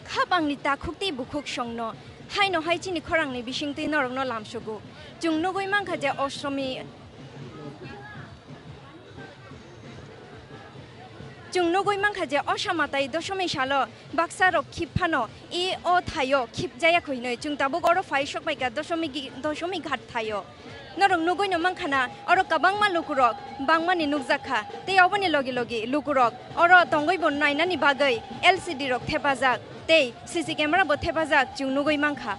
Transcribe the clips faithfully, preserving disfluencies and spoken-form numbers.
Khapangni takhuk tei bukhuk songno, haino hai chini khorangni bisingtwi norokno lamsogo. Chwng nugwi mankha je Ostomi, chwng nugwi mankha je Osa Matai Dosomi salo baksa rok khip phano, e o thaio khip jaya kho hinwi. Chwng tabuk oro phai sok paikha Dosomi gi-, Dosomi ghat thaio. Norok nugwino mankha na, oro kwbangma lukurok bangmani nukjak kha, tei oboni logi logi lukurok oro tongwi bo nainani bagwi L C D rok thepajak tei C C camera bo thepajak chwng nugwi mankha.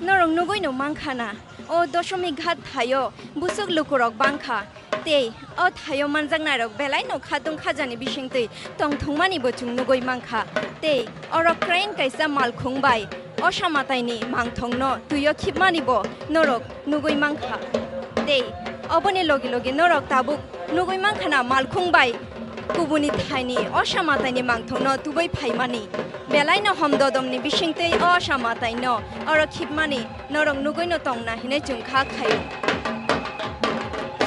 Norok nugwino mankha na, o Dosomi ghat thaio busuk lukurok bangkha, tei o thaio manjaknairok belaino khatung khajani bisingtwi tongthokmani bo chwng nugwi mankha, tei oro crane kaisa malkhung bai Osa Mataini mangthokno twio khipmani bo norok nugwi mankha. Tei oboni logi logi norok tabuk nugwi mankha na malkhung bai kubuni thaini Osa Mataini mangthokno tubui phaimani. Belaino hom dodomni bisingtwi o Osa Mataino oro khipmani norok nugwino tongna hinwi chwng kha khaio.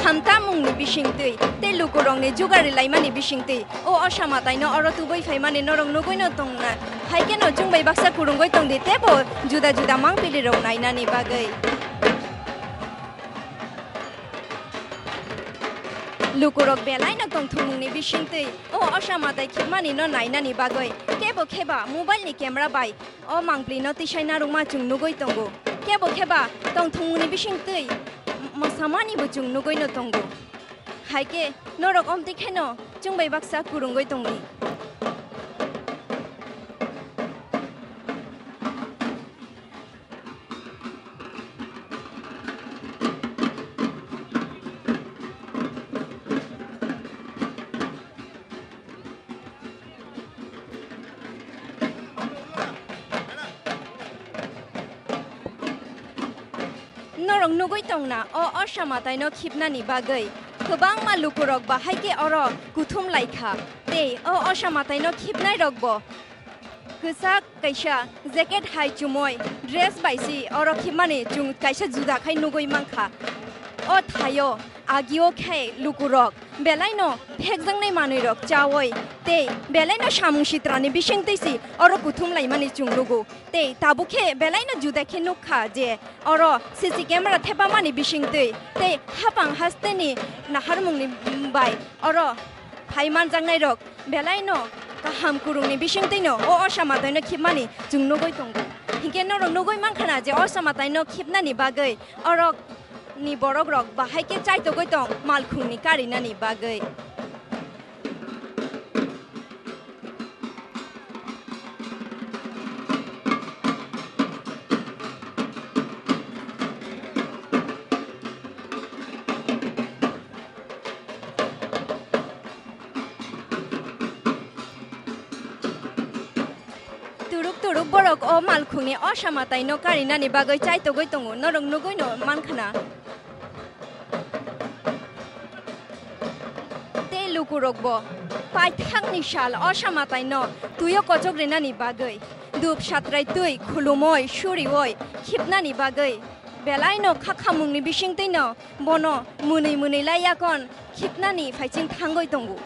Hamtamungni bisingtwi tei lukurokni jugari laimani bisingtwi o Osa Mataino oro tubui phaimani norok nugwino tongna. Hai kheno chwng bai baksa kwrwngwi tongdi teibo juda juda mangpilirok nainani bagwi. Lukurok belaino tongthokmungni bisingtwi o Osa Matai khipmani no nainani bagwi kebo kheba mobile ni camera bai o mangpili no tisai narwkma chwng nugwi tongo. Kebo kheba tongthokmungni bisingtwi m-, mwsamani bo chwng nugwino tongo. Hai khe norok omtwi kheno chwng bai baksa kwrwngwi tongdi. Norok nugwi tongna o Osa Mataino khipnani bagwi kwbangma lukurok bahai khe oro kuthum lai kha, tei o Osa Mataino khipnairokbo kwchak kaisa jacket hai chumui dress bai si oro khipmani chwng kaisa juda khai nugwi mankha. O thaio agio khe lukurok belaino phekjaknai manwirok chaui tei belaino samung sitrani bisingtwi si oro kuthum laimani chwng nugo. Tei tabuk khe belaino juda khe nukha je oro C C camera thepamani bisingtwi tei hapang hasteni naharmungni bai oro phai manjaknairok belaino kaham kwrwngni bisingtwino o Osa Mataino khipmani chwng nugwi tongo. Hinkhe norok nugwi mankha na je Osa Mataino khipnani bagwi orokni borokrok bahai khe chaitogwi tong malkhungni karinani bagwi. Turuk turuk borok o malkhungni Osa Mataino karinani bagwi chaitogwi tongo, norok nugwino mankha na. Tei lukurokbo paithakni sal Osa Mataino twio kochok rinani bagwi dup satrai twi khulumui suriui khipnani bagwi belaino khakhamungni bisingtwino bono mwnwi mwnwi lai yakon khipnani phaiching thangwi tongo.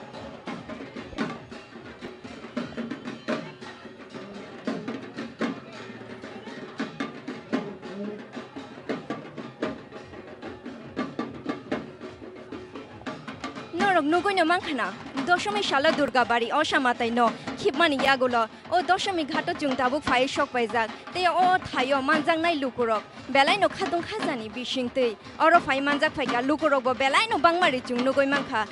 Norok nugwino mankha na, Dosomi salo Durga bari Osa Mataino khipmani yagulo o Dosomi ghato chwng tabuk phai sok paijak, tei o thaio manjaknai lukurok belaino khatung khajani bisingtwi oro phai manjak phaikha, lukurokbo belaino bangmari chwng nugwi mankha.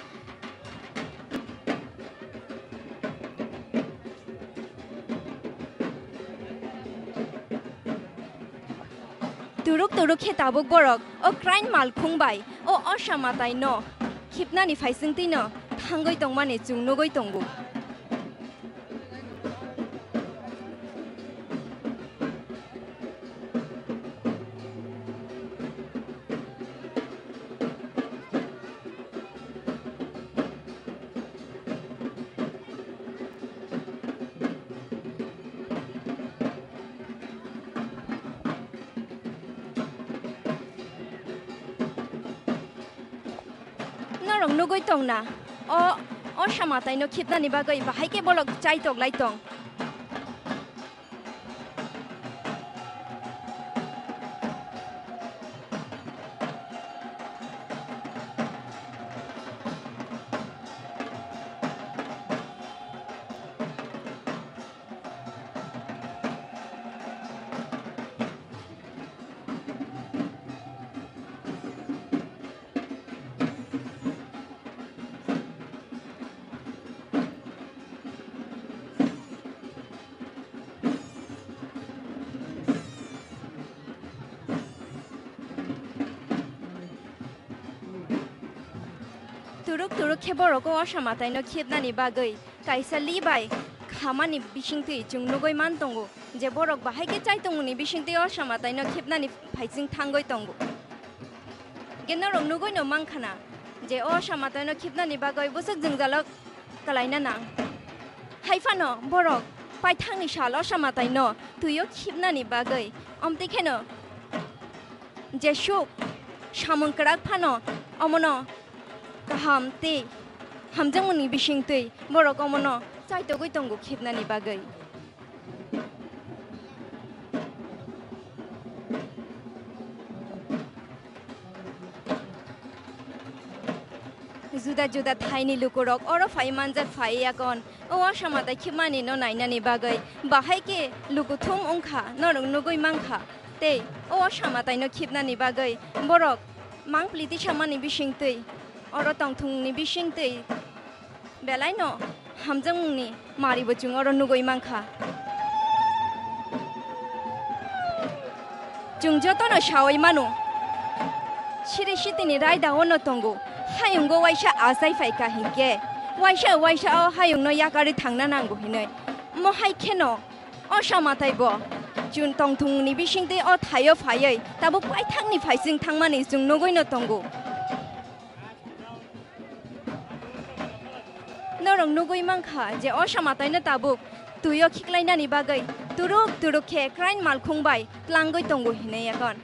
Turuk turuk khe tabuk borok o crane malkhung bai o Osa Mataino khipnani phaisingtwino thangwi tongmani chwng nugwi tongo. Nugwi tongna, o, o osa mwtaino khibnani bagwi bahai khe bolok chaitok lai tong. Turuk turuk khe borok o osa mwtaino khibnani bagwi kaisa li bai khamani bisingtwi chwng nugwi man tongo je borok bahai khe chaitongmungni bisingtwi osa mwtaino khibnani phaising thangwi tongo. Hwnkhe norok nugwino mankha na je o osa mwtaino khibnani bagwi bwswk jwngjalo kwlaina nang. Hai phano borok paithakni sal osa mwtaino twio khibnani bagwi, omtwi kheno jesuk samung kwrak phano omono kaham tei hamjakmungni bisingtwi borok omono chaitogwi tongo khibnani bagwi. Juda juda thaini lukurok oro phai manjak phai yakon o osa mwtai khibmani no nainani bagwi bahai khe lukuthum wngkha, norok nugwi mankha. Tei o osa mwtaino khibnani bagwi borok mangpli tisamani bisingtwi, oro tongthungni bisingtwi belaino hamjakmungni maribo chwng oro nugwi mankha. Chwng jotono sawi mano, siri sitini raida ono tongo, hayungo waisa achai phaikha hinkhe waisa waisa o hayungno yakarwi thangna nango hinwi. Mohai kheno osa mwtai bo chwng tongthungni bisingtwi o thaio phaiwi tabuk paithakni phaising thangmani chwng nugwino tongo. Norok nugwi mankha je osa mwtaino tabuk twio khiklainani bagwi turuk turuk khe krain malkhung bai tlangwi tongo hinwi yakon.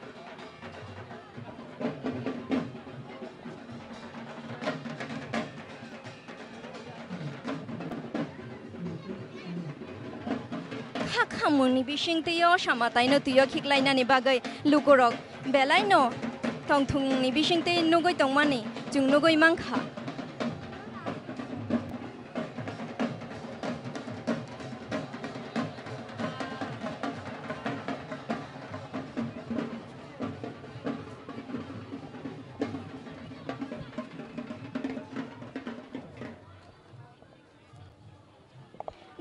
Kha khamungni bisingtwi osa mwtaino twio khiklainani bagwi lukurok belaino tongthungni bisingtwi nugwi tongmani chwng nugwi mankha.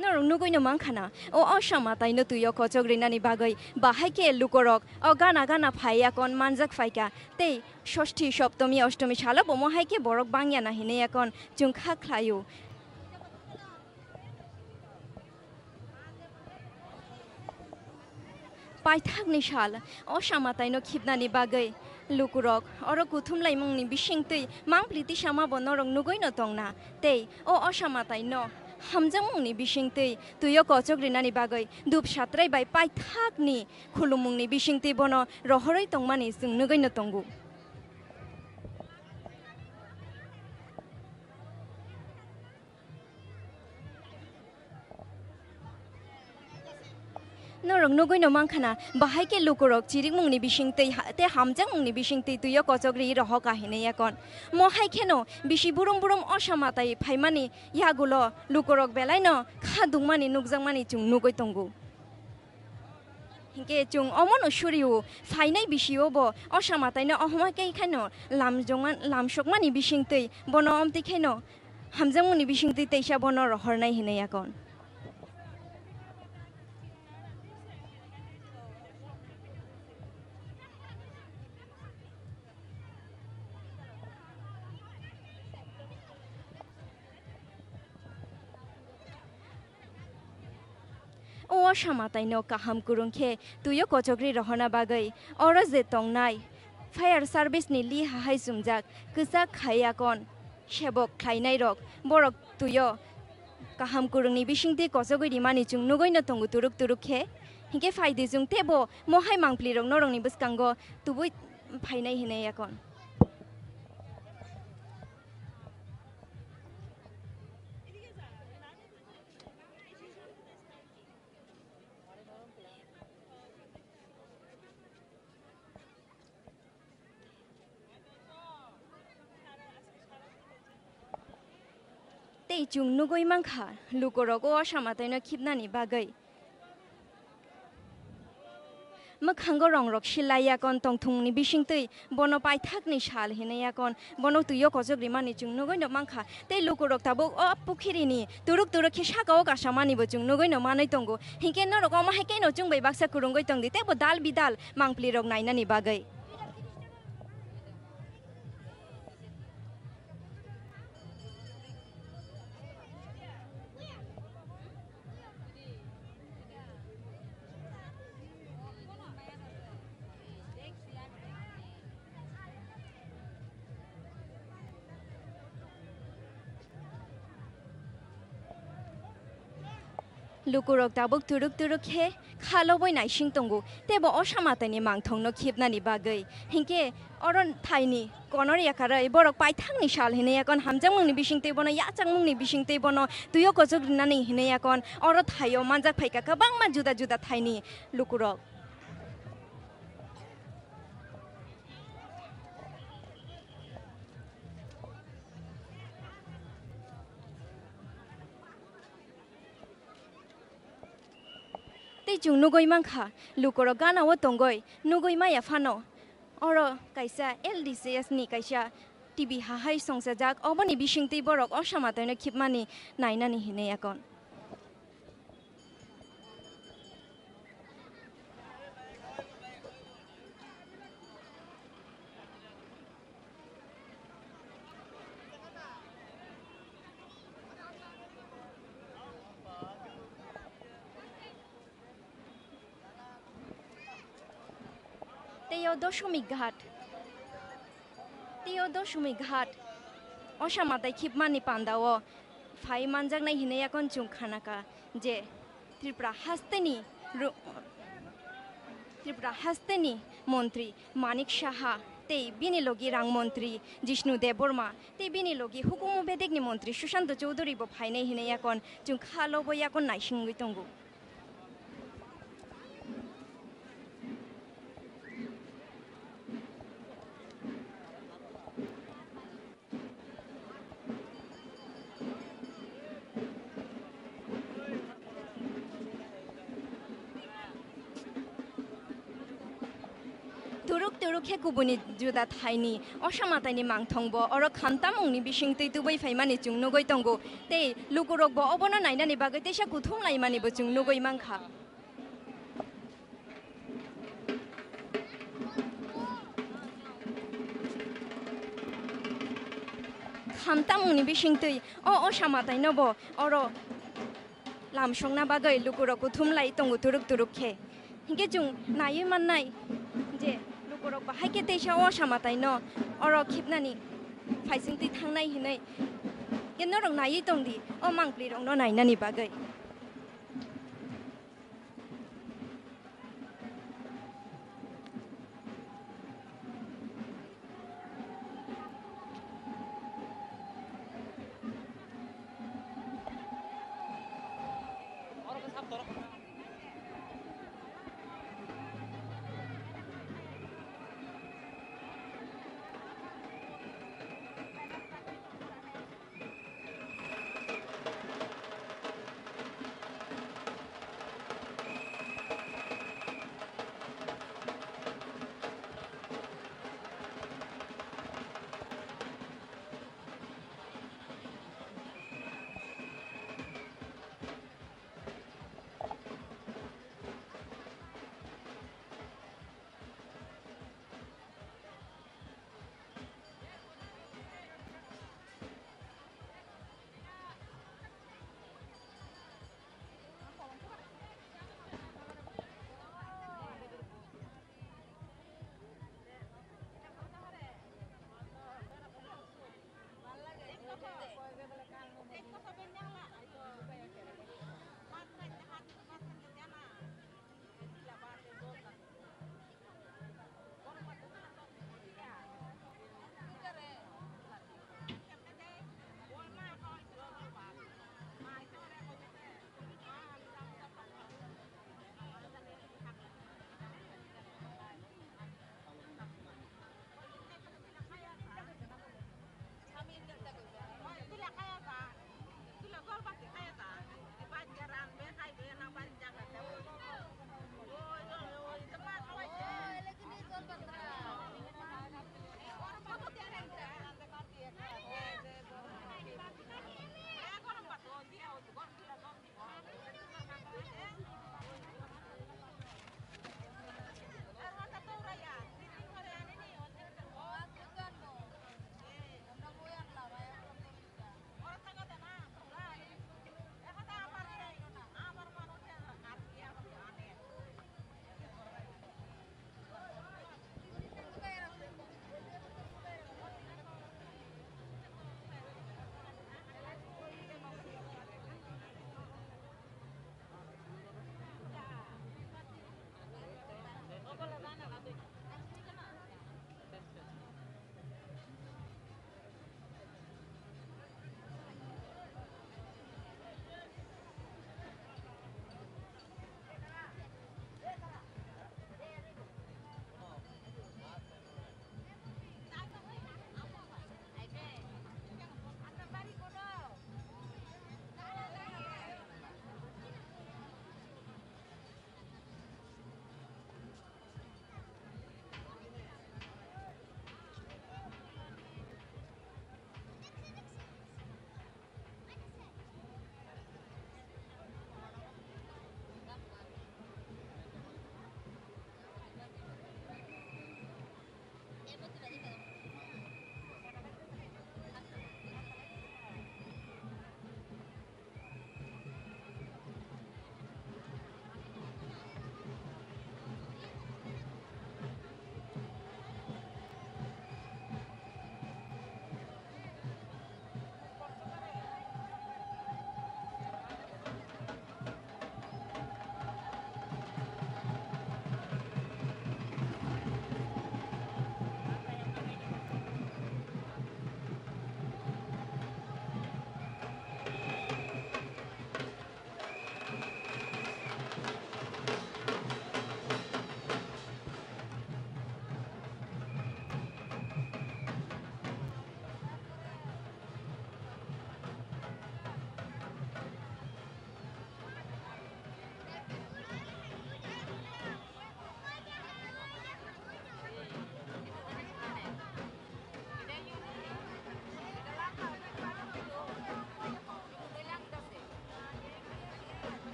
Norok nugwino mankha na, o osa mwtaino twio kochok rinani bagwi bahai khe lukurok o gana gana phai yakon manjak phaikha tei sosti, soptomi, ostomi salo bo mohai khe borok bangya na hinwi yakon chwng kha khlaio. Paithakni sal, osa mwtaino khibnani bagwi lukurok oro kuthumlaimungni bisingtwi mangpli tisama bo norok nugwino tongna, tei o osa mwtaino hamjakmungni bisingtwi twio kochok rinani bagwi dup satrai bai paithakni khulumungni bisingtwi bono rohorwi tongmani chwng nugwino tongo. Norok nugwino mankha na, bahai khe lukurok chirikmungni bisingtwi ha-, tei hamjakmungni bisingtwi twio kochok ri rohor kha hinwi yakon. Mohai kheno bisi burum burum osa mwtai phaimani yagulo lukurok belaino kha dungmani nukjakmani chwng nugwi tongo. Hinkhe chwng omono surio phainai bisio bo osa mwtaino ohoma khe khaino lamjongma-, lamsokmani bisingtwi bono omtwi khaino hamjakmungni bisingtwi teisa bono rohornai hinwi yakon. O osa mwtaino kaham kwrwng khe twio kochok ri rohorna bagwi oro je tongnai fire service ni li hahai chumjak kwchak khai yakon sebok khlainai rok borok twio kaham kwrwngni bisingtwi kochogwi rimani chwng nugwino tongo turuk turuk khe. Hinkhe phaidi chwng teibo mohai mangpli rok norokni bwskango tubui phainai hinwi yakon. Chwng nugwi mankha, lukurok o osa mwtaino khibnani bagwi mwkhango rongrok silai yakon tongthokni bisingtwi bono paithakni sal hinwi yakon bono twio kochok rimani chwng nugwino mankha. Tei lukurok tabuk o pukhirini turuk turuk khe sakao kasamanibo chwng nugwino manwi tongo. Hinkhe norok omo hai kheno chwng bai baksa kwrwngwi tongdi teibo dal bidal mangpilirok nainani bagwi. Lukurok tabuk turuk turuk khe kha lobwi naising tongo, teibo osa mwtaini mangthokno khibnani bagwi. Hinkhe oro thaini konor yakarwi borok paithakni sal hinwi yakon hamjakmungni bisingtwi bono yachakmungni bisingtwi bono twio kochok rinani hinwi yakon oro thaio manjak phaikha kwbangma juda juda thaini lukurok. Tei chwng nugwi mankha, lukurok ganao tongwi nugwi maya phano. Oro kaisa L D C S ni kaisa T V hahai songsajak, oboni bisingtwi borok osa mwtaino khibmani nainani hinwi yakon. Tei o Doshomik Ghat, tei o Doshomik Ghat osa mwtai khibmani pandao phai manjaknai hinwi yakon chwng khanakha je Tripura hasteni ru-, Tripura hasteni montri Manik Saha tei bini logi rang montri Jishnu Debbarma tei bini logi hukumu bedekni montri Sushanta Chowdhury bo phainai hinwi yakon chwng kha lobo yakon naisingwi tongo. Turuk turuk khe kubuni juda thaini osa mwtaini mangthongbo oro khamtamungni bisingtwi tubui phaimani chwng nugwi tongo, tei lukurokbo obono nainani bagwi teisa kuthum laimanibo chwng nugwi mankha. Khamtamungni bisingtwi o osa mwtainobo oro lamsokna bagwi lukurok kuthum lai tongo turuk turuk khe. Hinkhe chwng naiwi mannai je lukurok bahai khe teisa o osa mwtaino oro khibnani phaisingtwi thangnai hinwi. Hinkhe norok naiwi tongdi o mangpilirokno nainani bagwi.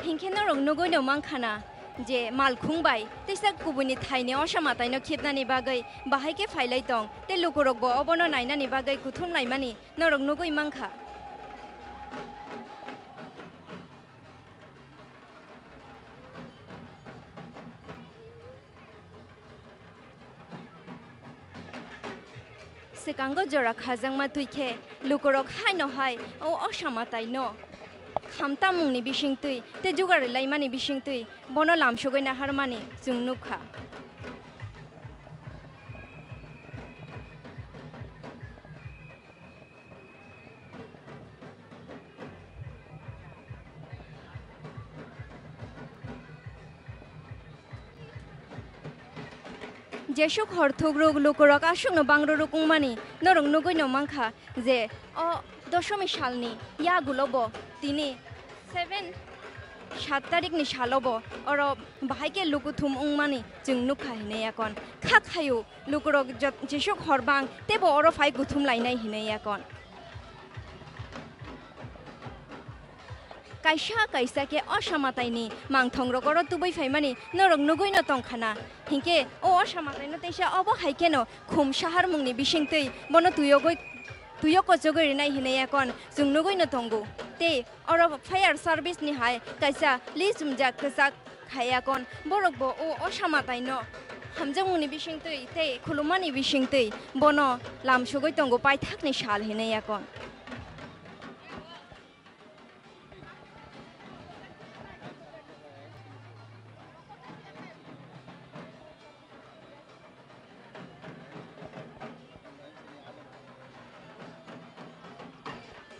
Hinkhe norok nugui no mankha na je malkhung bai teisa kubuni thaini osa mataino khibnani bagwi bahai khe phailai tong, tei lukurokbo obono nainani bagwi kuthum laimani norok nugui mankha. Swkango jora khajakma twi khe lukurok haino hai o osa mataino khamtamungni bisingtwi tei jugar laimani bisingtwi bono lamsogwi naharmani chwng nukha. Jesuk hor thukruk lukurok aswkno bangruruk wngmani norok nugui no mankha je o dosomi salni yagulo bo tini seven, sat tarikni salo bo oro bahai khe lukuthum wngmani chwng nukha hinwi yakon. Kha khayu lukurok jot-, jesuk hor bang teibo oro phai kuthum lainai hinwi yakon. Kaisa kaisa khe osa mataini mangthongrok oro tubui phaimani norok nugui no tongkha na. Hinkhe o osa mataino teisa obo hai kheno khum saharmungni bisingtwi bono tuyogwi, tuyo kochogwi rinai hinwi yakon chwng nugui no tongo. Tei oro fire service ni hai kaisa list wngjak kwchak khai yakon. Borok bo o osa mataino hamjakmungni bisingtwi tei khulumani bisingtwi bono lamsogwi tongo paithakni sal hinwi yakon.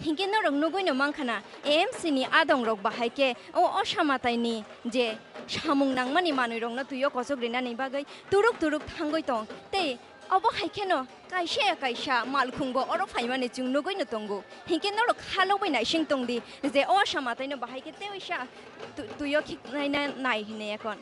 Hinkhe norok nugui no mankha na, A M C ni adongrok bahai khe o osa mataini je samung nangmani manwirokno twio kochok rinani bagwi turuk turuk thangwi tong tei obo hai kheno kaisa ya kaisa malkhungbo oro phaimani chwng nugui no tongo. Hinkhe norok khalogwi naising tongdi je o osa mataino bahai khe teisa tu-, twio khiknaina nai hinwi ekon.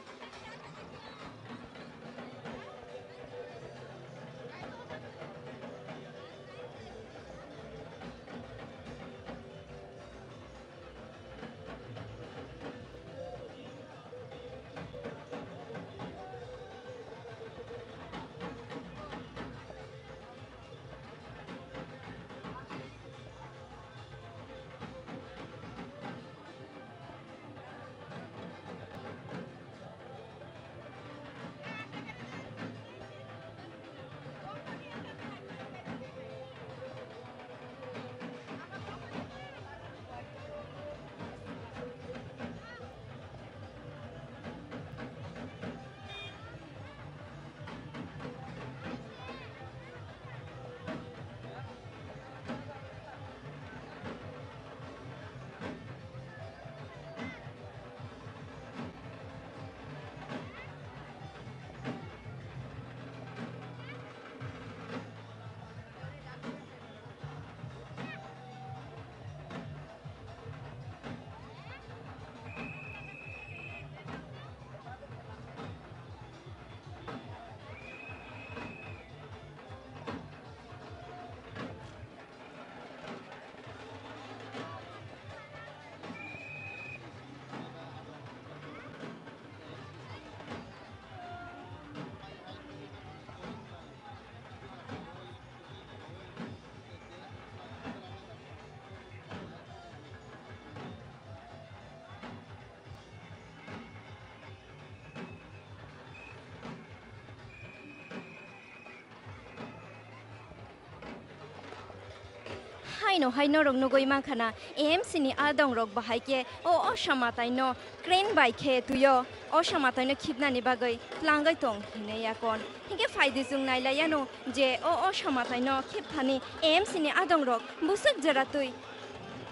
Haino hai norok nugui mankha na, A M C ni adongrok bahai khe o osa mataino crane bai khe twio osa mataino khibnani bagwi tlangwi tong hinwi yakon. Hinkhe phaidi chwng nailaiano je o osa mataino khibthani A M C ni adongrok bwswk jora twi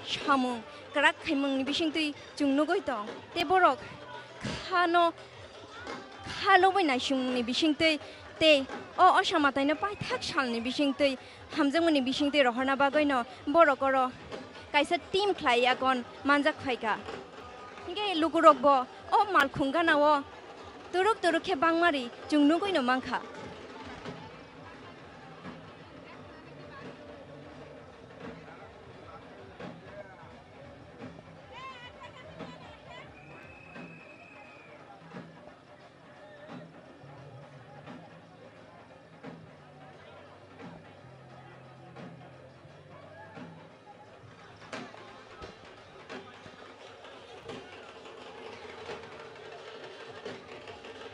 samung kwrak khaimungni bisingtwi chwng nugui tong. Tei borok khano kha lobwi naisingmungni bisingtwi tei o osa mataino paithak salni bisingtwi hamjakmani bisingtwi rohorna bagwino borok oro kaisa team khlai yakon manjak phaikha. Hinkhe lukurokbo o malkhung ganao turuk turuk khe bangmari chwng nugwino mankha.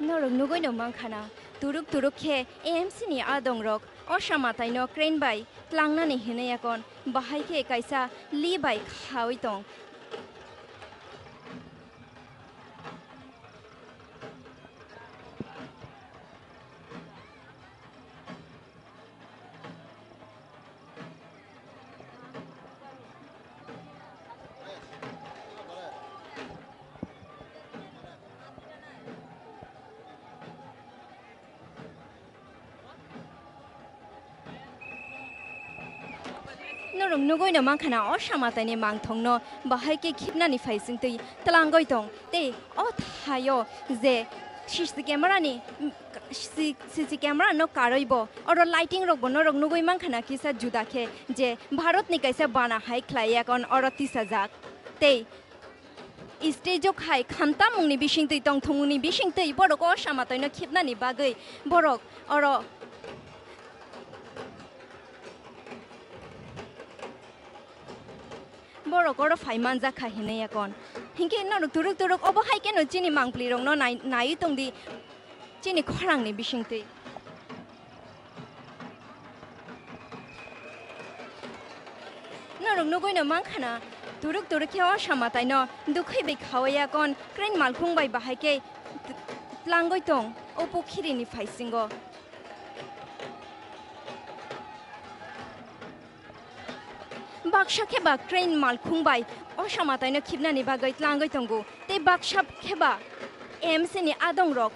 Norok nugwi no mankha na, turuk turuk khe A M C ni adongrok o samataino crane bai tlangnani hinwi yakon bahai khe kaisa li bai khaui tong. Norok nugwi no mankha na o samataini mangthongno bahai khe khibnani phaisingtwi tlangwi tong tei o thaio je C C camera ni, C C camera no karwi bo oro lighting rok bo norok nugwi mankha na kisa juda khe je Bharat ni kaisa bana hai khlai yakon oro tisajak tei stage o khai khamtamungni bisingtwi tongthokmungni bisingtwi borok o samataino khibnani bagwi borok oro, borok oro phai manjak kha hinwi yakon. Hinkhe norok turuk turuk obo hai kheno chini mangpli rokno nai-, naiwi tongdi chini khorangni bisingtwi. Norok nugwi no mankha na, turuk turuk khe o samataino dukhwi bai khaui yakon crane malkhung bai bahai khe t-, tlangwi tong o pukhirini phaisingo. Baksa khe ba crane malkhung bai o samataino khibnani bagwi tlangwi tongo, tei baksa khe ba M C ni adongrok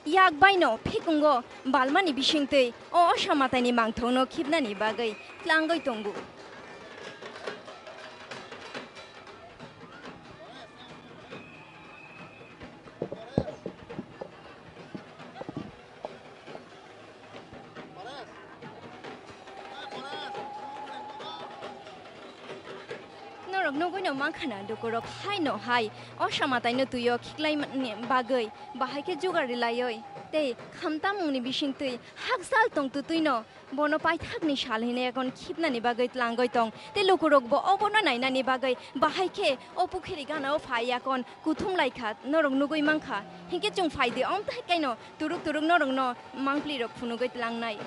yak baino phikungo balmani bisingtwi o, o samataini mangthokno khibnani bagwi tlangwi tongo. Norok nugwi no mankha na, lukurok hai no hai o samataino twio khiklaimani bagwi bahai khe jugar rilaioi tei khamtamungni bisingtwi hakchal tongtwtwino bono paithakni sal hinwi yakon khibnani bagwi tlangwi tong tei lukurokbo obono nainani bagwi bahai khe o pukhiri ganao phai yakon kuthum lai kha, norok nugwi mankha. Hinkhe chwng phai di, omthaikaino turuk turuk norokno mangpli rok phunugwi tlangnai.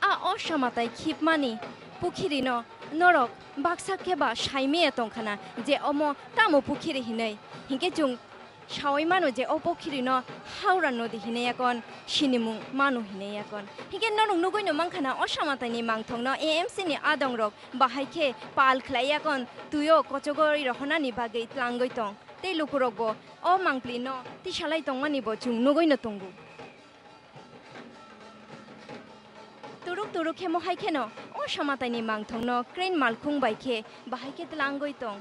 A o samatai khibmani pukhirino norok baksa khe ba saimaya tongkhana je omo tamo pukhiri hinwi. Hinkhe chwng saui mano je o pukhirino Howrah nodi hinwi yakon sinimung mano hinwi yakon. Hinkhe norok nugwi no mankha na o samataini mangthokno A M C ni adongrok bahai khe pal khlai yakon twio kochogoi rohonani bagwi tlangwi tong tei lukurokbo o mangplino tisalai tongmani bo chwng nugwi no tongo. Turuk turuk khe mohai kheno o samataini mangthokno crane malkhung bai khe bahai khe tlangwi tong.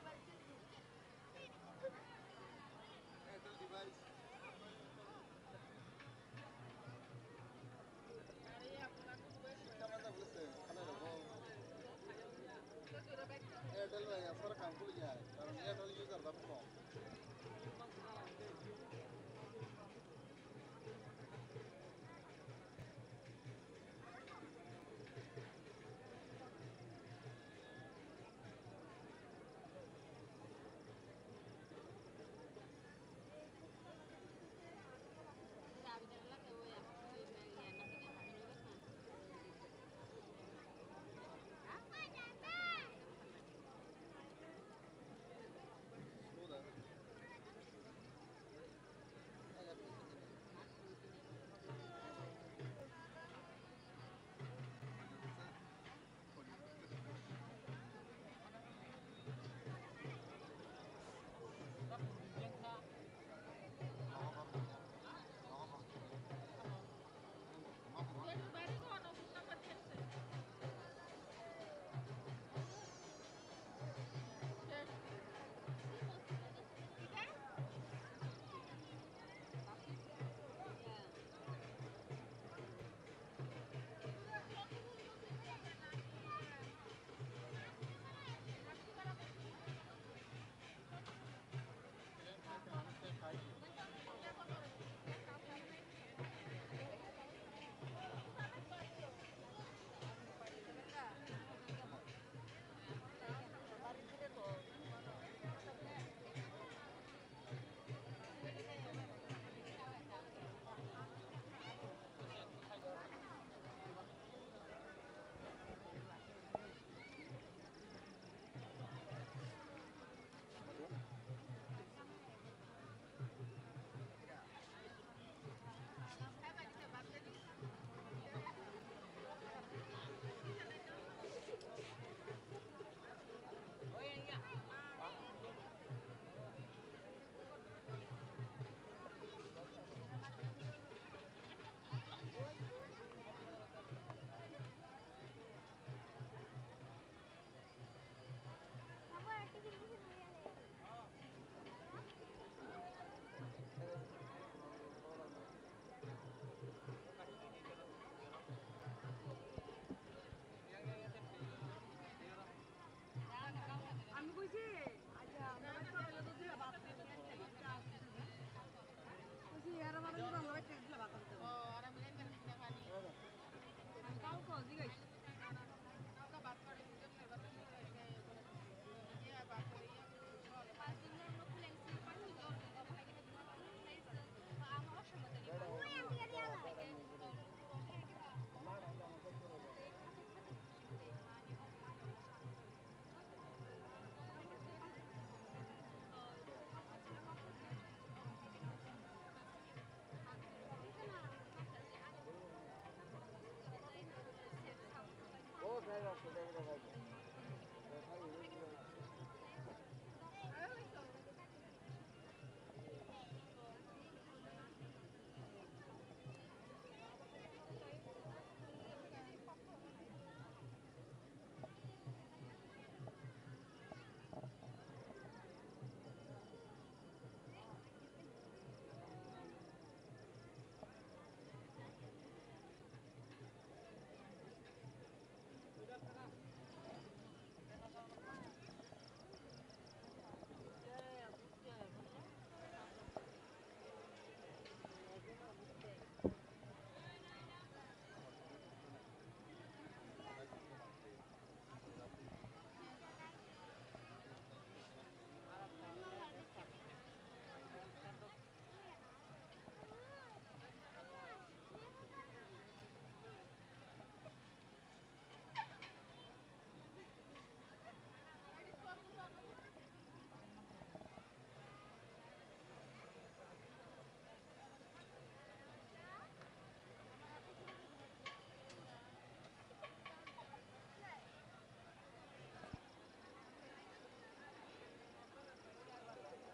Airtel bai aswk kaam kuli ya, karon Airtel user da kho.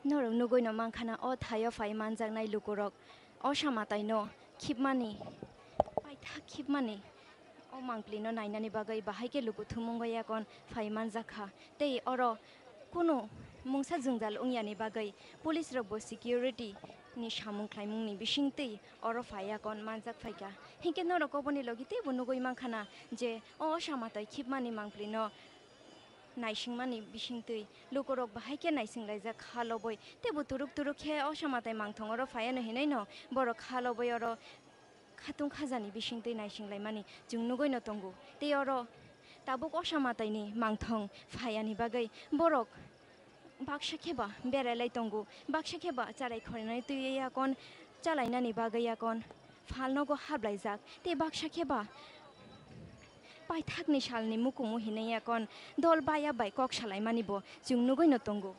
Norok nugwi no mankha na, o thaio phai manjaknai lukurok o samataino khibmani, paithak khibmani, o mangpli no nainani bagwi bahai khe luku thumung o yakon phai manjakha. Tei oro kunu mungsa jwngjal wngyani bagwi police rok bo security ni samung khlaimung ni bisingtwi oro phai yakon manjak phaikha. Hinkhe norok oboni logi teibo nugwi mankha na je o samatai khibmani mangpli no naisingmani bisingtwi lukurok bahai khe naisinglaijak kha lobwi, teibo turuk turuk khe o samatai mangthong oro phaiano hinwi no borok kha lobwi oro khatung khajani bisingtwi naisinglaimani chwng nugwi no tongo. Tei oro tabuk o samataini mangthong phaiani bagwi borok baksa khe ba berailai tongo, baksa khe ba charai khorinai twiwi yakon chalainani bagwi yakon phalnogo hablaijak, tei baksa khe ba paithakni salni mukumu hinwi yakon dol baya bai kok salaimani bo chwng nugwi no tongo.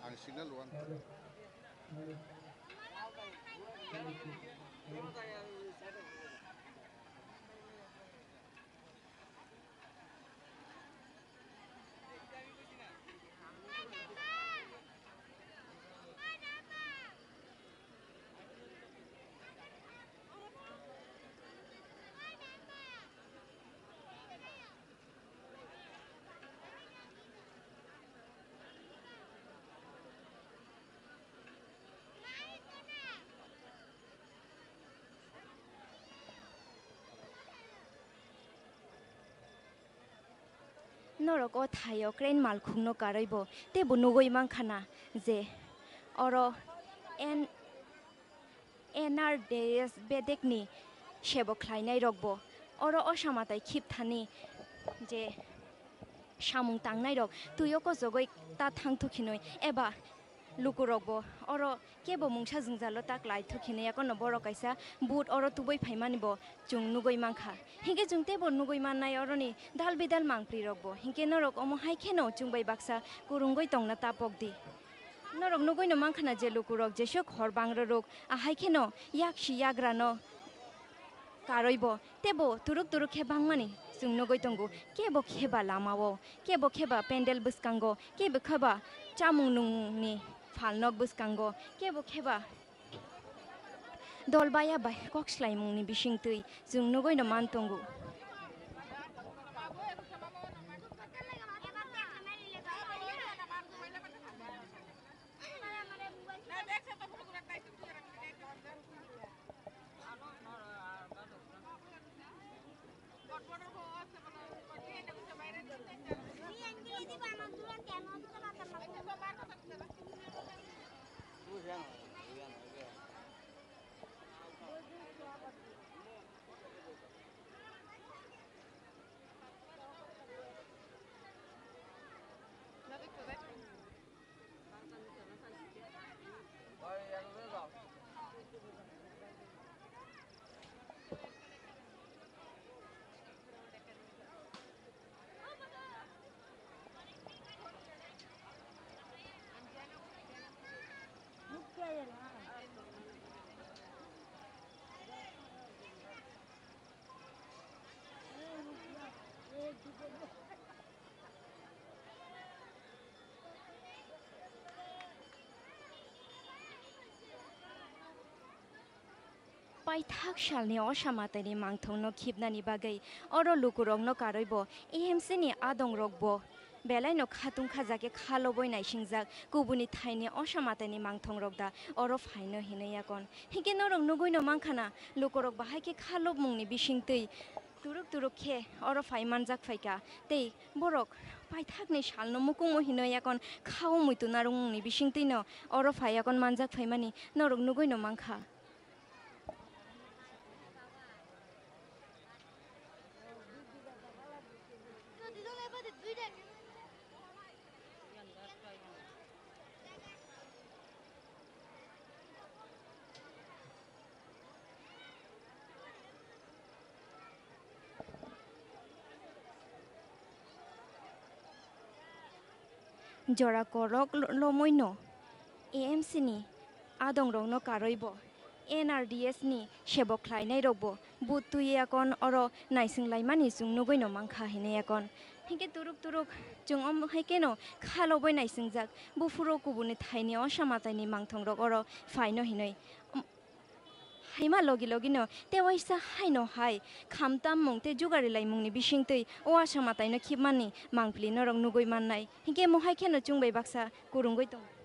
Ang signal one. Norok o thaio crane malkhungno karwi bo teibo nugwi mankha na je oro N-, N R D S bedekni sebo khlainai rokbo oro o samatai khibthani je samung tangnai rok twi o kosogwi ta thangthok hinwi eba lukurokbo oro kebo mungsa jwngjalo ta klaithok hinwi yakono borok kaisa boat oro tubui phaimani bo chwng nugwi mankha. Hinkhe chwng teibo nugwi mannai oroni dal bidal mangpli rokbo. Hinkhe norok omo hai kheno chwng bai baksa kwrwngwi tongna ta pokdi. Norok nugwi no mankha na je lukurok jesuk hor bangrorok, ahai kheno yak si yagra no karwi bo tebo turuk turuk khe bangmani chwng nugwi tongo. Kebo khe ba lama o, kebo khe ba pendel bwskango, kebo khe ba chamung nungni phalnok bwskango, kebo khe ba dol baya bai kok swlaimungni bisingtwi chwng nugwi no man tongo. Paithak salni osa mataini mangthokno khibnani bagwi oro lukurokno karwi bo A M C ni adongrok bo belaino khatung khajakhe kha lobwi naisingjak kubuni thaini osa mataini mangthongrok da oro phaino hinwi yakon. Hinkhe norok nugwino mankha na lukurok bahai khe kha lobmungni bisingtwi turuk turuk khe oro phai manjak phaikha tei borok paithakni salno mukumu hinwi yakon khao muitu narwkmungni bisingtwino oro phai yakon manjak phaimani norok nugwino mankha. Jora korok lo-, lomwino A M C ni adongrokno karwi bo N R D S ni sebok khlainairokbo but twi yakon oro naisinglaimani chwng nugwino mankha hinwi yakon. Hinkhe turuk turuk chwng omo hai kheno kha lobwi naisingjak buphuru kubuni thaini osa mataini mangthongrok oro phaino hinwi. Haima logi logino tei waisa haino hai khamtammung tei jugarilaimungni bisingtwi o asa mataino khibmani mangpili norok nugwi mannai. Hinkhe mohai kheno chwng bai baksa kwrwngwi tongo.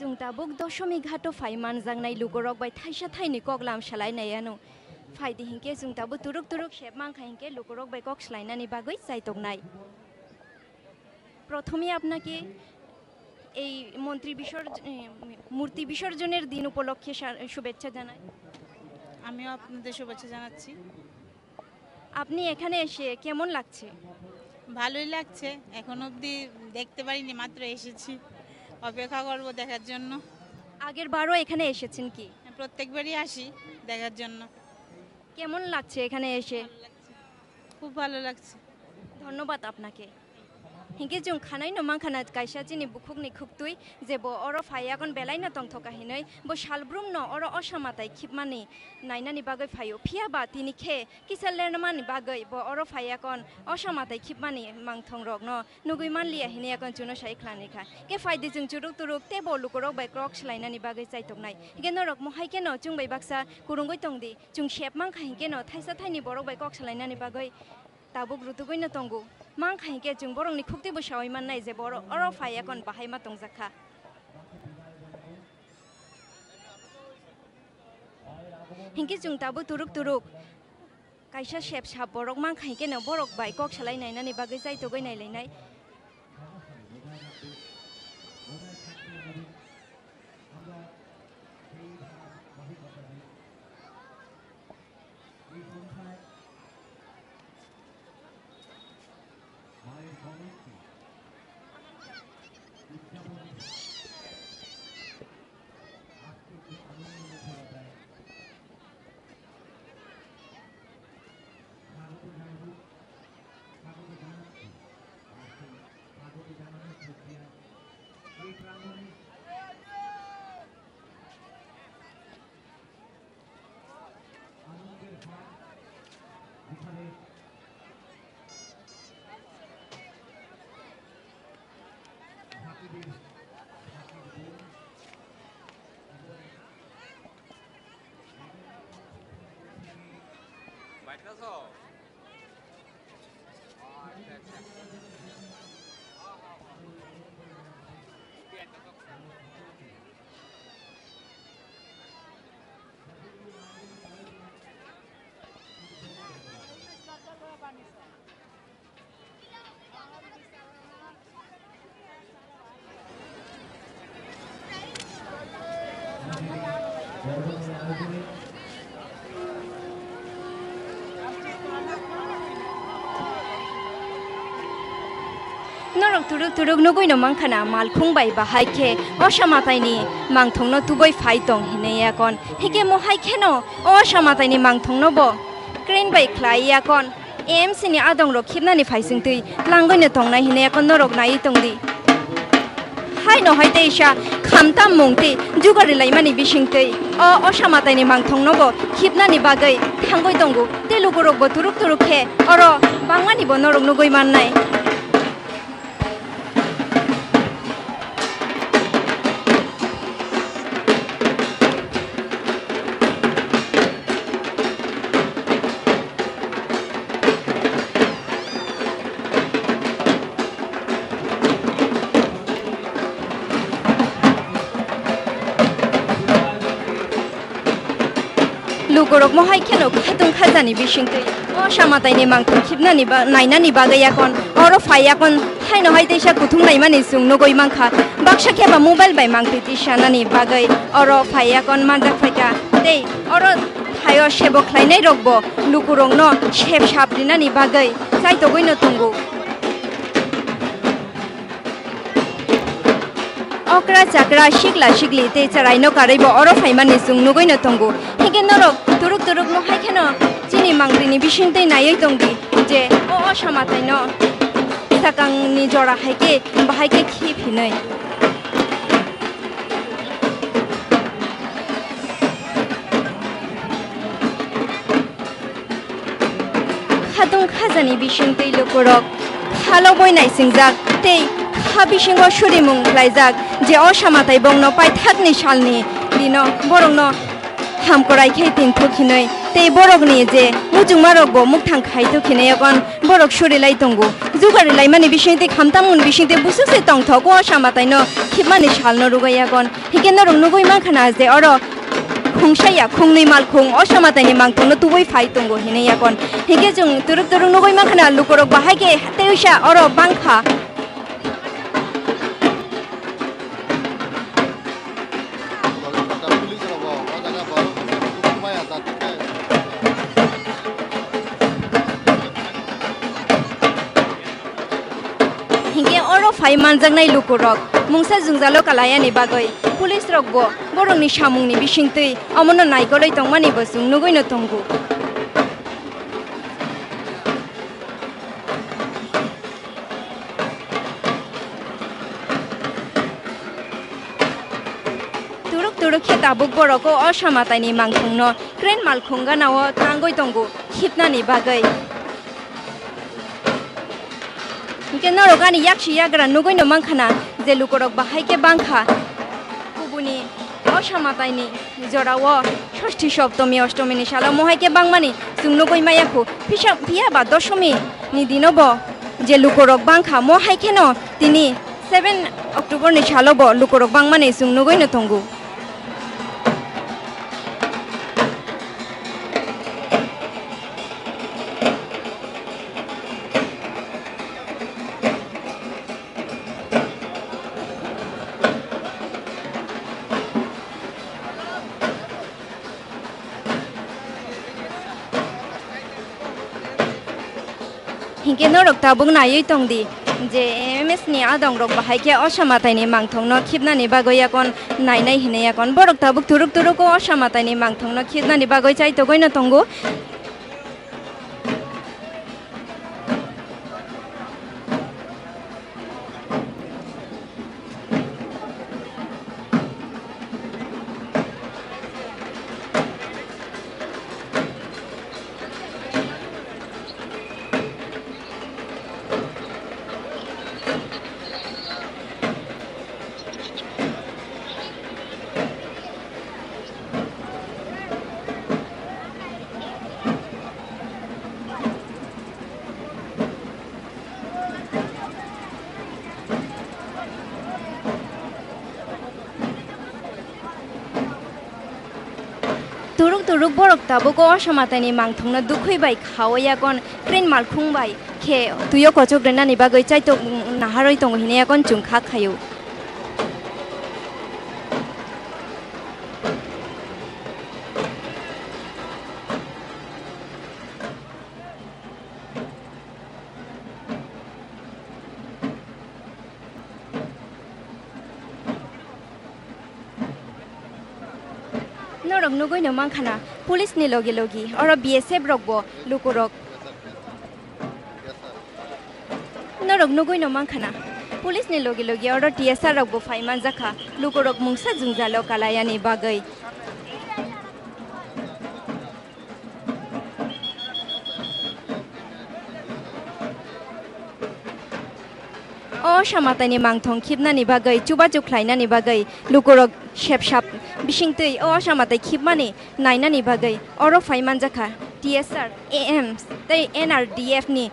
Chwng tabuk Doshomighato phai manjaknai lukurok bai thaisa thaini koklam salai nai ano. Phaidi hinkhe chwng tabuk turuk turuk sep mankha hinkhe lukurok bai kok salainani bagwi chaitoknai. প্রথমেই আপনাকে এই মন্ত্রী বিসর্জ-, এ, মূর্তি বিসর্জনের দিন উপলক্ষে সা-, শুভেচ্ছা জানাই। আমিও আপনাদের শুভেচ্ছা জানাচ্ছি। আপনি এখানে এসে কেমন লাগছে? ভালোই লাগছে, এখন অবধি দেখতে পারিনি, মাত্র এসেছি, অপেক্ষা করব দেখার জন্য। আগের বারও এখানে এসেছেন কি? হ্যাঁ, প্রত্যেকবারই আসি দেখার জন্য। কেমন লাগছে এখানে এসে? ভালো লাগছে, খুব ভালো লাগছে। ধন্যবাদ আপনাকে। Hinkhe chwng khanaino mankha na kaisa chini bukhukni khuktwi, je bo oro phai yakon belaino tongthoka hinwi, bo salbrumno oro osa matai khibmani nainani bagwi phaio. Phiya ba tini khe kisa lermani bagwi bo oro phai yakon osa matai khibmani mangthongrokno nugwi manliya hinwi yakon chwngno sai khlanikha. Khe phaidi chwng churuk turuk tei bo lukurok bai kok swlainani bagwi chaitoknai. Hinkhe norok mohai kheno chwng bai baksa kwrwngwi tongdi. Chwng sep mankha hinkhe no thaisa thaini borok bai kok salainani bagwi tabuk rutugwi no tongo. Mankha hinkhe chwng borokni khukti bwsawi mannai je borok oro phai yakon bahai ma tongjakha. Hinkhe chwng tabuk turuk turuk kaisa sep sap borok mankha hinkhe no borok bai kok salai nainani bagwi chaitogwi nailainai. Norok turuk turuk nugui no mankha na, malkhung bai bahai khe Osa Mataini mangthong no tubui phai tong hinwi yakon. Hike mo hai kheno Osa Mataini mangthong no bo crane bai khlai yakon. A M C ni adong rok khibnani phaisingtwi tlangwi no tongnai hinwi yakon norok naiwi tongdi. Haino hai teisa khamtam mung tei jugar rilaimani bisingtwi o Osa Mataini mangthongno bo khibnani bagwi thangwi tongo. Tei lukurokbo turuk turuk khe oro bangmani bo norok nugwi mannai. Lukurok mohai kheno khatung khajani bisingtwi o Osa Mataini mangthong khibnani ba-, nainani bagwi yakon oro phai yakon haino hai teisa kuthung naimani chwng nugwi mankha. Baksa khe ba mobile bai mangtwi tisanani bagwi oro phai yakon manjak phaikha. Tei oro thaio sebo khlainai rokbo lukurokno sep sap rinani bagwi chaitogwino tongo. Okra chakra sikla sikli tei chwraino karwibo oro phaimani chwng nugwino tongo. Hingke norok turuk turuk mohai kheno chini mangtwini bisingtwi naiwi tongdi je o Osa Mataino sakangni jora hai khe bahai khe khip hinwi. Khatung khajani bisingtwi lukurok khalo boi naisingjak tei kha bisingo surimung khlaijak je Osa Matai bongno paithakni salni dino borokno hamkorai khe tinthok hinwi tei borokni je muchungmarokbo mukthang khaitok hinwi yakon borok surilai tongo. Jugar rilaimani bisingtwi khamtamungni bisingtwi busu se tongthok o Osa Mataino khibmani salno rwgwi yakon. Hingke norok nugwi mankha na je oro khungsa ya khungnwi malkhung Osa Mataini mangthongno tubui phai tongo hinwi yakon. Hingke chwng turuk turuk nugwi mankha na lukurok bahai khe teisa oro bangkha. Hingke oro phai manjaknai lukurok mungsa jwngjalo kalaiyani bagwi police rokbo borokni samungni bisingtwi omono naikolwi tongmani bo chwng nugwino tongo. Turuk turuk khe tabuk borok o Osa Mataini mangthongno crane malkhung ganao tangwi tongo khibnani bagwi. Hingke norok ani yaksi yagra nugwino mankha na je lukurok bahai khe bangkha. Kubuni Osa Mataini jorao Sosti Soptomi Ostomini salo mohai khe bangmani chwng nugwi maya khu. Pisa, phiya ba Dosomi ni dino bo je lukurok bangkha mohai kheno tini seven October ni salo bo lukurok bangmani chwng nugwino tongo. Hinkhe norok tabuk naiwi tongdi je M M S ni adongrok bahai khe Osa Mataini mangthokno khibnani bagwi yakon nainai hinwi yakon. Borok tabuk turuk turuk o Osa Mataini mangthokno khibnani bagwi chaitogwino tongo. Turuk borok tabuk o Osha Mataini mangthongno dukhwi bai khaui yakon train malkhung bai khe tuio kochok rwnani bagwi chaitok naharwi tongo hinwi yakon chwng kha khaio. Norok nugwi no mankha na, police ni logi logi oro B S F rok bo lukurok. Norok nugwi no mankha na, police ni logi logi oro T S R rok bo phai manjakha, lukurok mungsa jwngjalo kalayani bagwi. O Osha Mataini mangthong khibnani bagwi, chubachu khlainani bagwi lukurok sepsap bisingtwi o Osha Matai khibmani nainani bagwi oro phai manjakha T S R, A M tei N R D F ni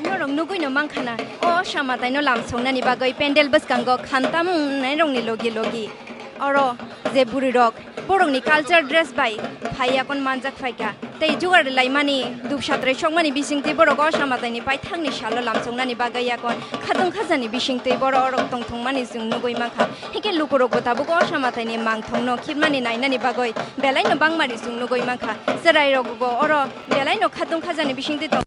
Norok nugwi no mankha na, o Osha Matai no lamsongnani bagwi pendel bwskango khantamung nairokni logi logi oro je bwrwi rok borokni culture dress bai phai yakon manjak phaikha. Tei jugar laimani dupsatrai sokmani bisingtwi borok o Osha Mataini paithakni salo lamsongnani bagwi yakon khatung khajani bisingtwi borok orok tongthokmani chwng nugwi mankha. Hinkhe lukurokbo tabuk o Osha Mataini mangthongno khibmani nainani bagwi belaino bangmani chwng nugwi mankha. Chwrairokbo oro belaino khatung khajani bisingtwi tong.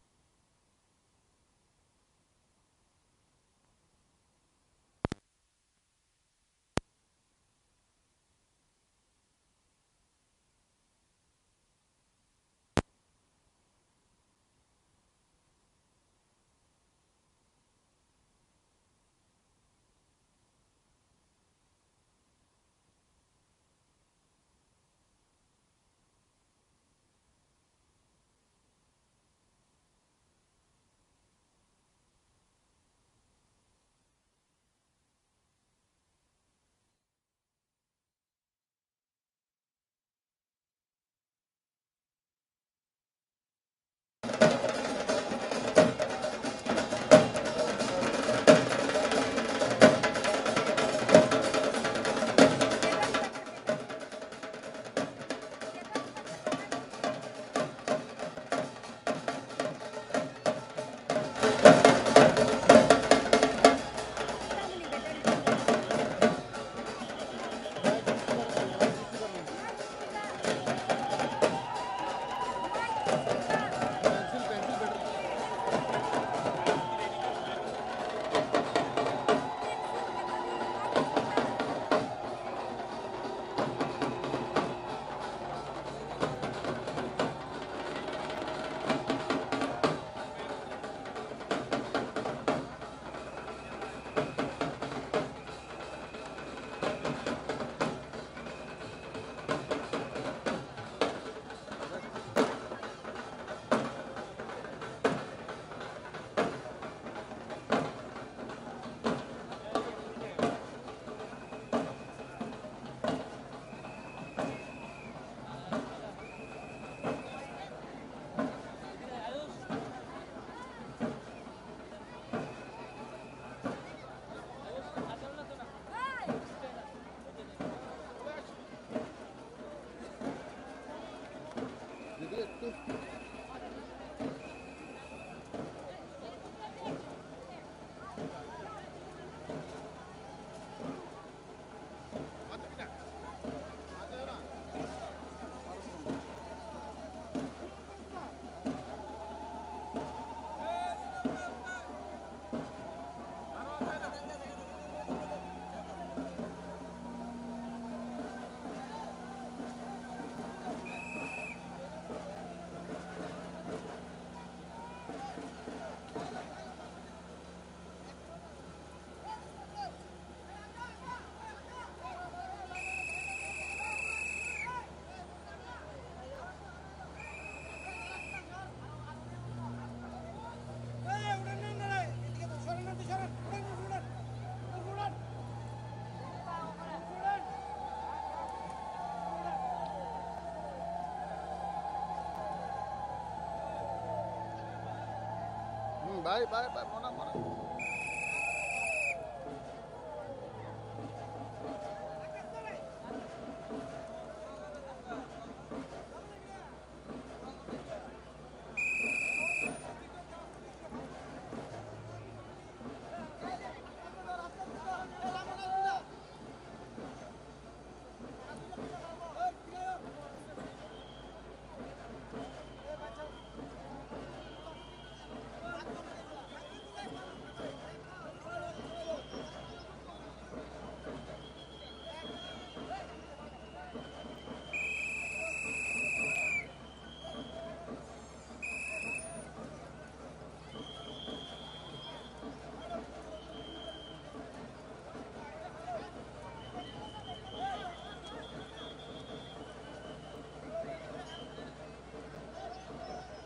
Bye, bye, bye, mona, mona.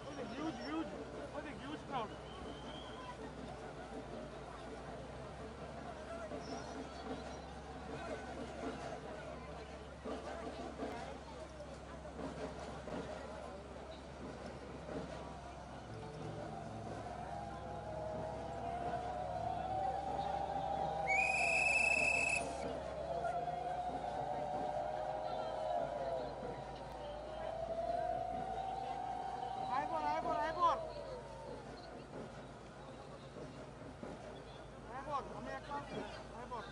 What a huge, huge, what a huge crowd. Aibor, aibor, aibor. Aibor, ami ekta aibor.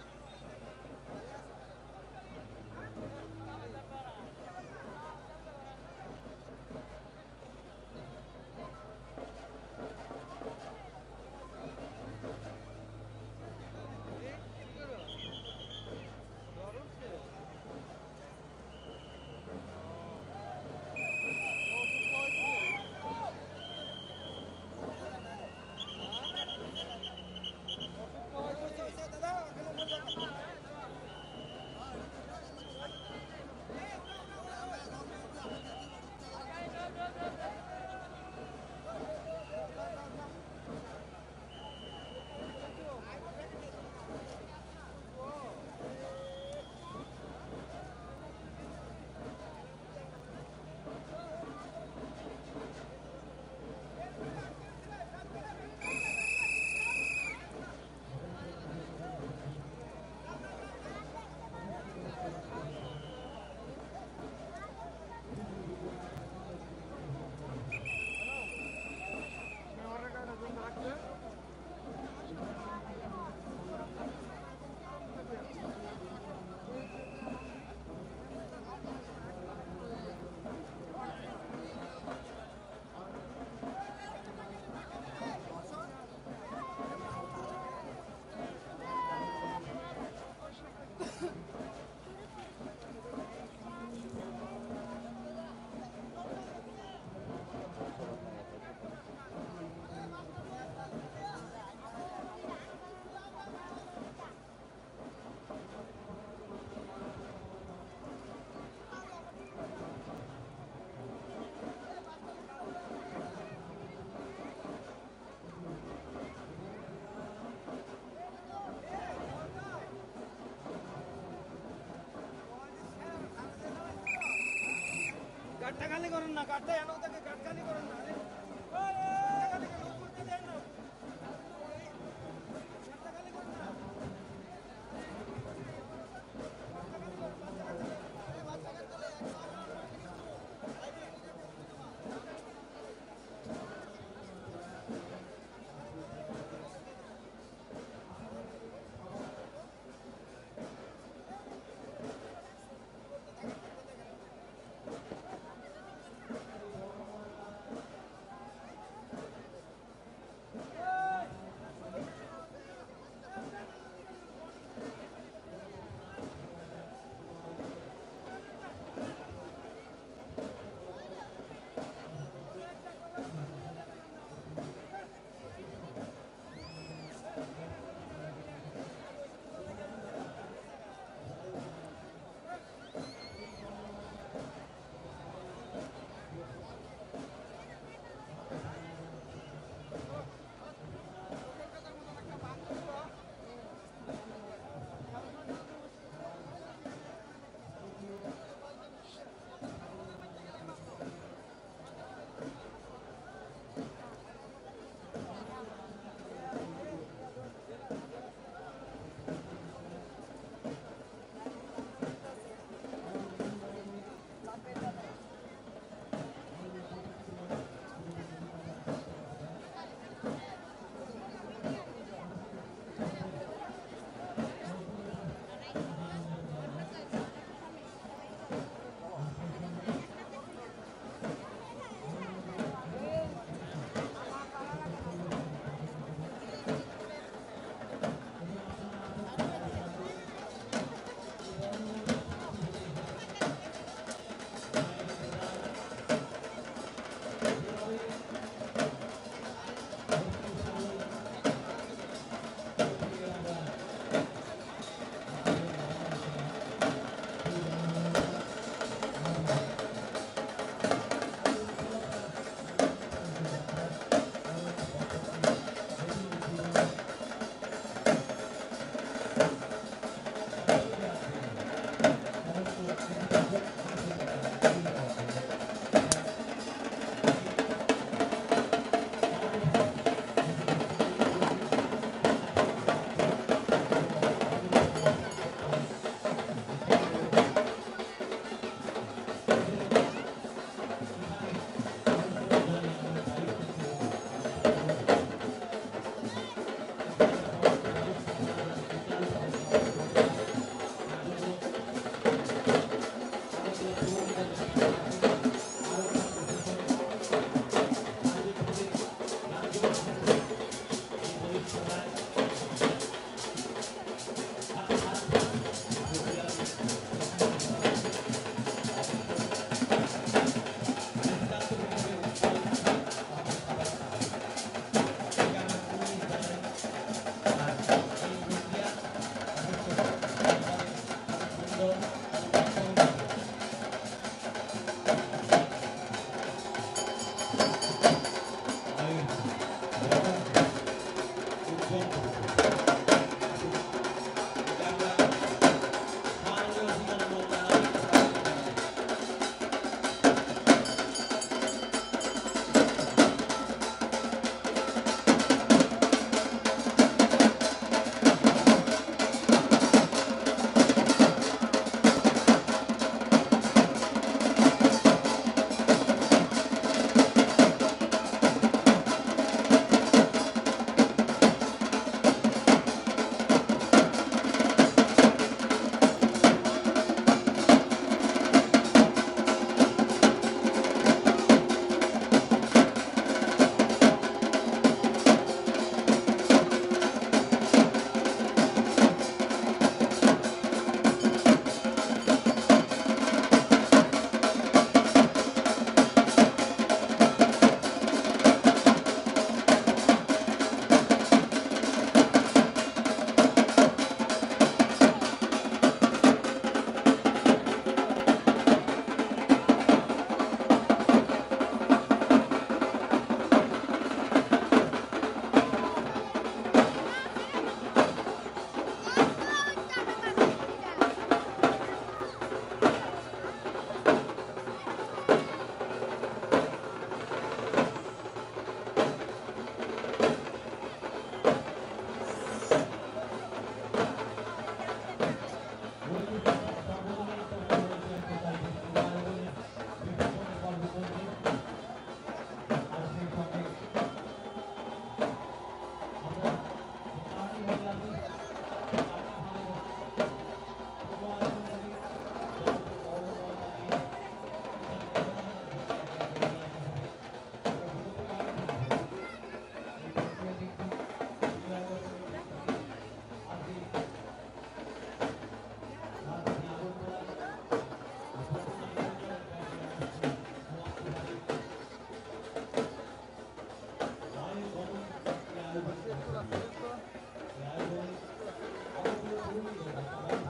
Gatta kali koron na, gatta ano take gatta kali koron na.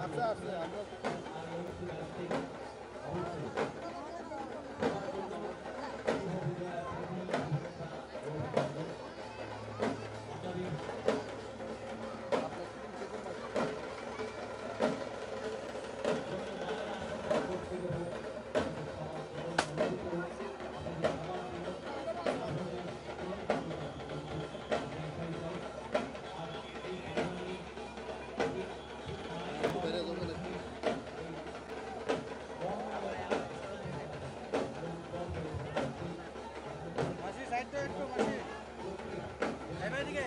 আছে, আছে, আমরা মাসি, সাইড দাও একটু, মাসি। এবার এদিকে।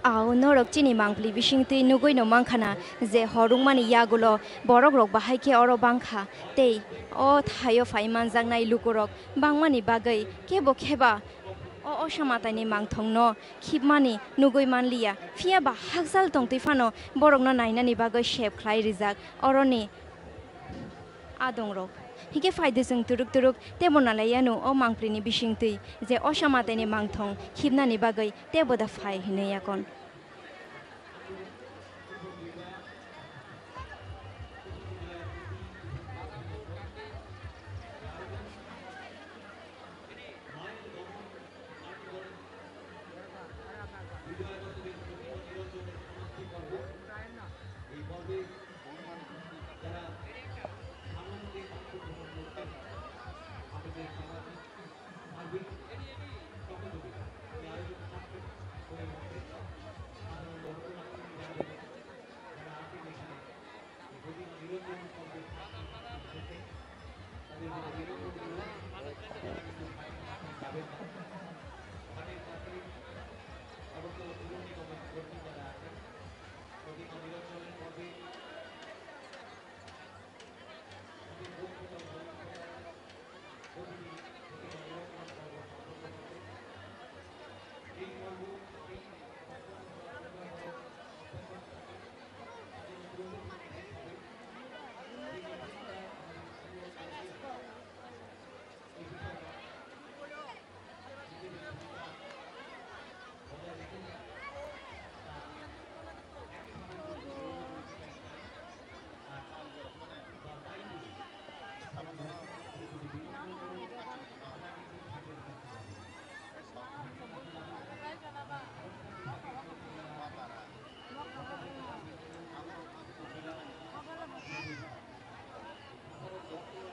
Ao norok chini mangpli bisingtwi nugwi no mankha na je hor wngmani yagulo borok rok bahai khe oro bangkha tei o thaio phai manjaknai lukurok bangmani bagwi kebo kheba o osa mataini mangthongno khibmani nugwi manliya, phiya ba hakchal tongtwi phano borokno nainani bagwi sep khlai rijak oroni adongrok. Hingke phaidi chwng turuk turuk tebo nalaiya no o mangpli ni bisingtwi je osa mataini mangthong khibnani bagwi tebo da phai hinwi yakon.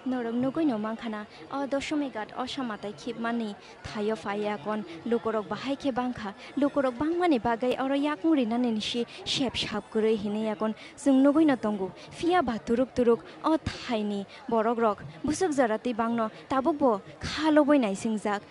Norok nugwi no mankha na, o Doshomighat osa matai khibmani thaio phai yakon lukurok bahai khe bangkha. Lukurok bangmani bagwi oro yakung rinani nisi sep sap kwrwi hinwi yakon chwng nugwi no tongo. Phiya ba turuk turuk o thaini borokrok bwswk jora twi bangno tabukbo kha lobwi naisingjak.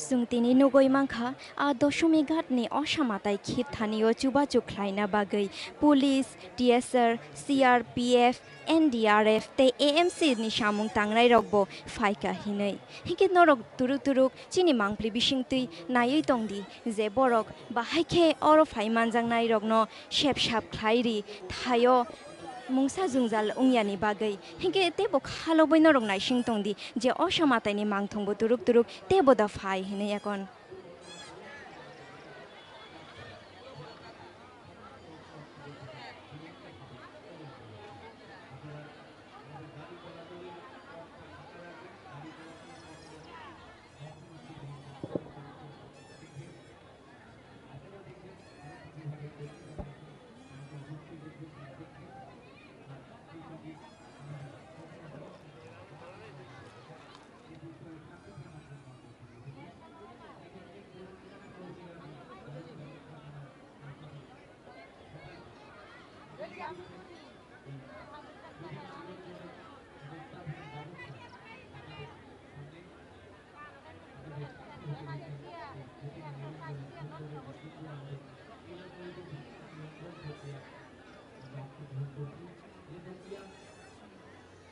Chwng tini nugwi mankha, a Doshomighat ni osa matai khib thani o chubachu khlaina bagwi police, T S R, C R P F, N D R F tei A M C ni samung tangnai rokbo phaikha hinwi. Hinkhe norok turuk turuk chini mangpli bisingtwi naiwi tongdi je borok bahai khe oro phai manjaknai rokno sep sap khlai ri thaio mungsa jwngjal wngyani bagwi. Hinkhe teibo khalobwi norok naising tongdi je osa mataini mangthongbo turuk turuk teibo da phai hinwi yakon.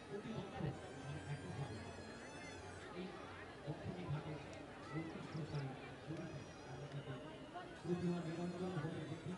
প্রতি বছর মানে একই সালে এই দক্ষিণী ঘাটে ঐতিহ্যশালী পুরীতে আমরা তাদের প্রতিমা নিরঞ্জন ঘটে দেখি।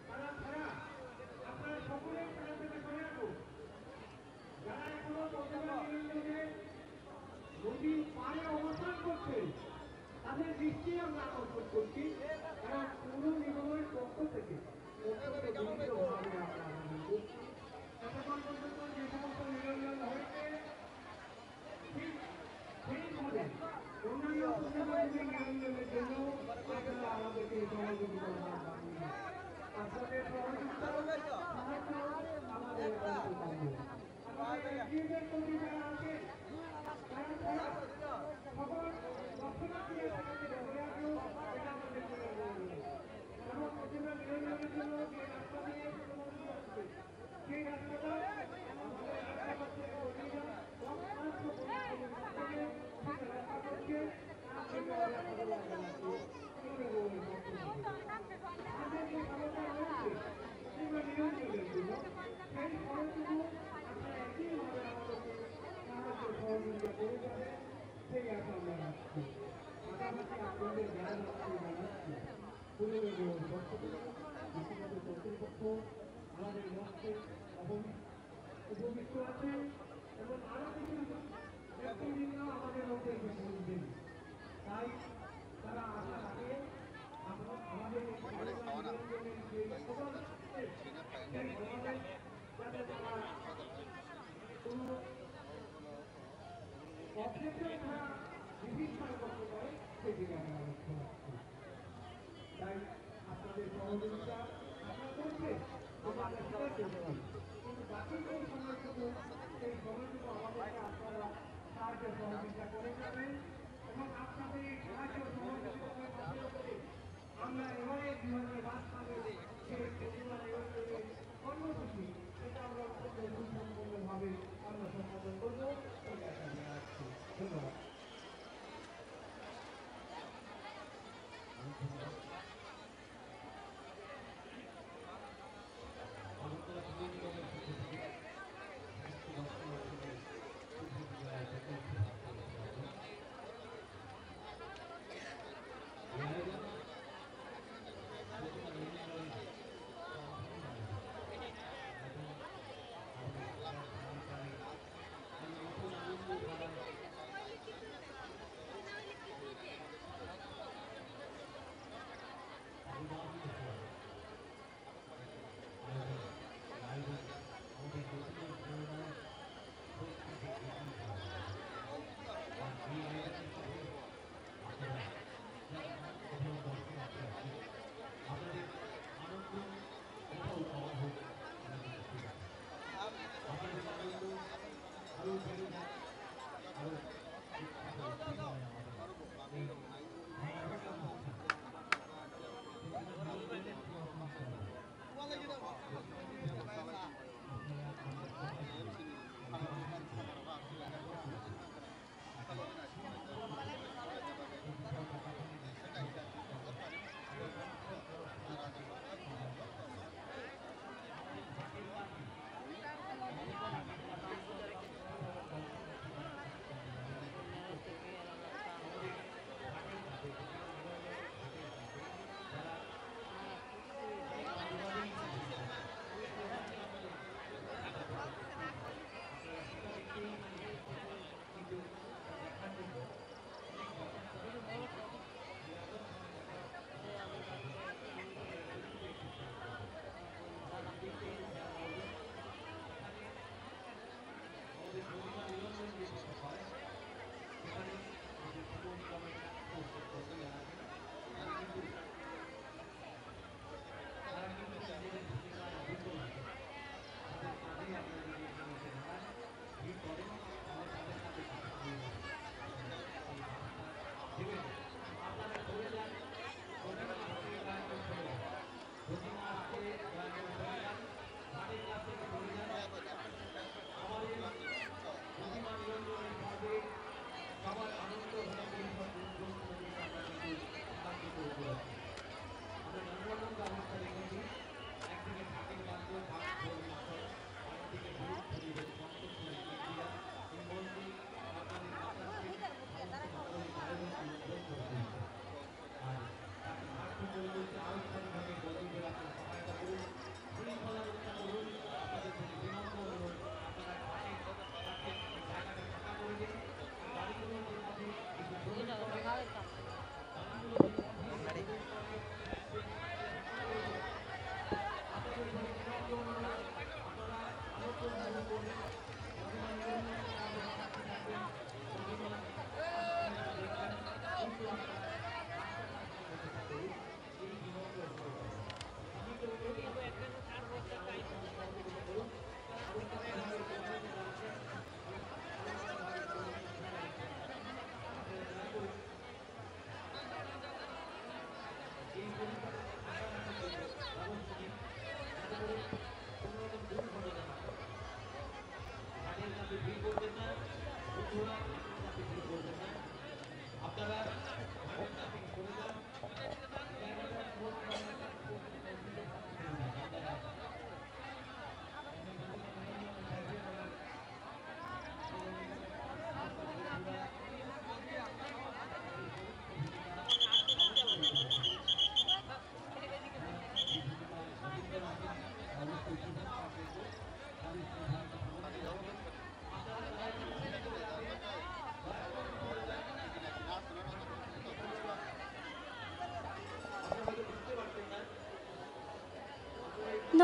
তারা ছাড়া আপনারা সকলেই তাদের থেকে সরে আসুন। যারা এখনো প্রতিমা নিরঞ্জনে নদীর পাড়ে অবস্থান করছে, তাদের দৃষ্টি আমরা আকর্ষণ করছি। কারণ পৌর নিগমের পক্ষ থেকে অত্যন্ত বিনীতভাবে আমরা আবেদন করছি, এতক্ষণ পর্যন্ত যে সমস্ত নিরঞ্জন হয়েছে, ঠিক সেইভাবে অন্যান্য প্রতিমা নিরঞ্জনের জন্য আপনারা আমাদেরকে সহযোগিতা করবেন। আপনাদের সহযোগিতা, সাহায্য আমাদের অত্যন্ত প্রয়োজন। আমাদের এনজিওদের প্রতি যারা আছে, তারা, তারা সকল রক্ষণাবেক্ষণ, এটা আমাদের জন্য জরুরি। এবং প্রতিমা নিরঞ্জনের জন্য যে রাস্তা দিয়ে প্রতিমা নিয়ে আসছে, সেই রাস্তাটা আমাদের রাস্তা করতে হবে, এবং রাস্তা করতে হবে, সেই রাস্তা করতে আমাদের যে সমস্যা রয়েছে, প্রতিমা নিরঞ্জনের জন্য, সেই সময়টুকু আপনারা একইভাবে আমাদেরকে সাহায্য সহযোগিতা করে যাবেন, সেই আশা আমরা রাখছি। পাশাপাশি আপনাদের যারা যারা জানাচ্ছি, পুরনো যে পক্ষ থেকে, ব্যক্তিগত কর্তৃপক্ষ, আমাদের মঞ্চে অবহি-, উপবিষ্ট আছে এবং আরো কিছু ব্যক্তিবৃন্দ আমাদের মধ্যে এসে পৌঁছবেন। তাই তারা আশা রাখে আমরা, আমাদের এই যে সমাবেশ, সেই সমাবেশ যাতে তারা কোনো অবজেক্টর দ্বারা বিভিন্ন করতে পারে, সেদিকে আমরা লক্ষ্য রাখছি। তাই আপনাদের সহযোগিতা আমরা করছি, আমরা চেষ্টা করছি। কিন্তু বাকি যে সময়টুকু, সেই সময়টুকু আমাদেরকে আপনারা সাহায্য সহযোগিতা করে যাবেন এবং আপনাদের এই সাহায্য সহযোগিতার মাধ্যমে আমরা এবারে দুই হাজার বাইশ সালে যে প্রতিমা নিরঞ্জনের কর্মসূচি, সেটা আমরা অত্যন্ত সুসম্পন্নভাবে আমরা সম্পাদন করবো, এই আশা জানাচ্ছি। ধন্যবাদ।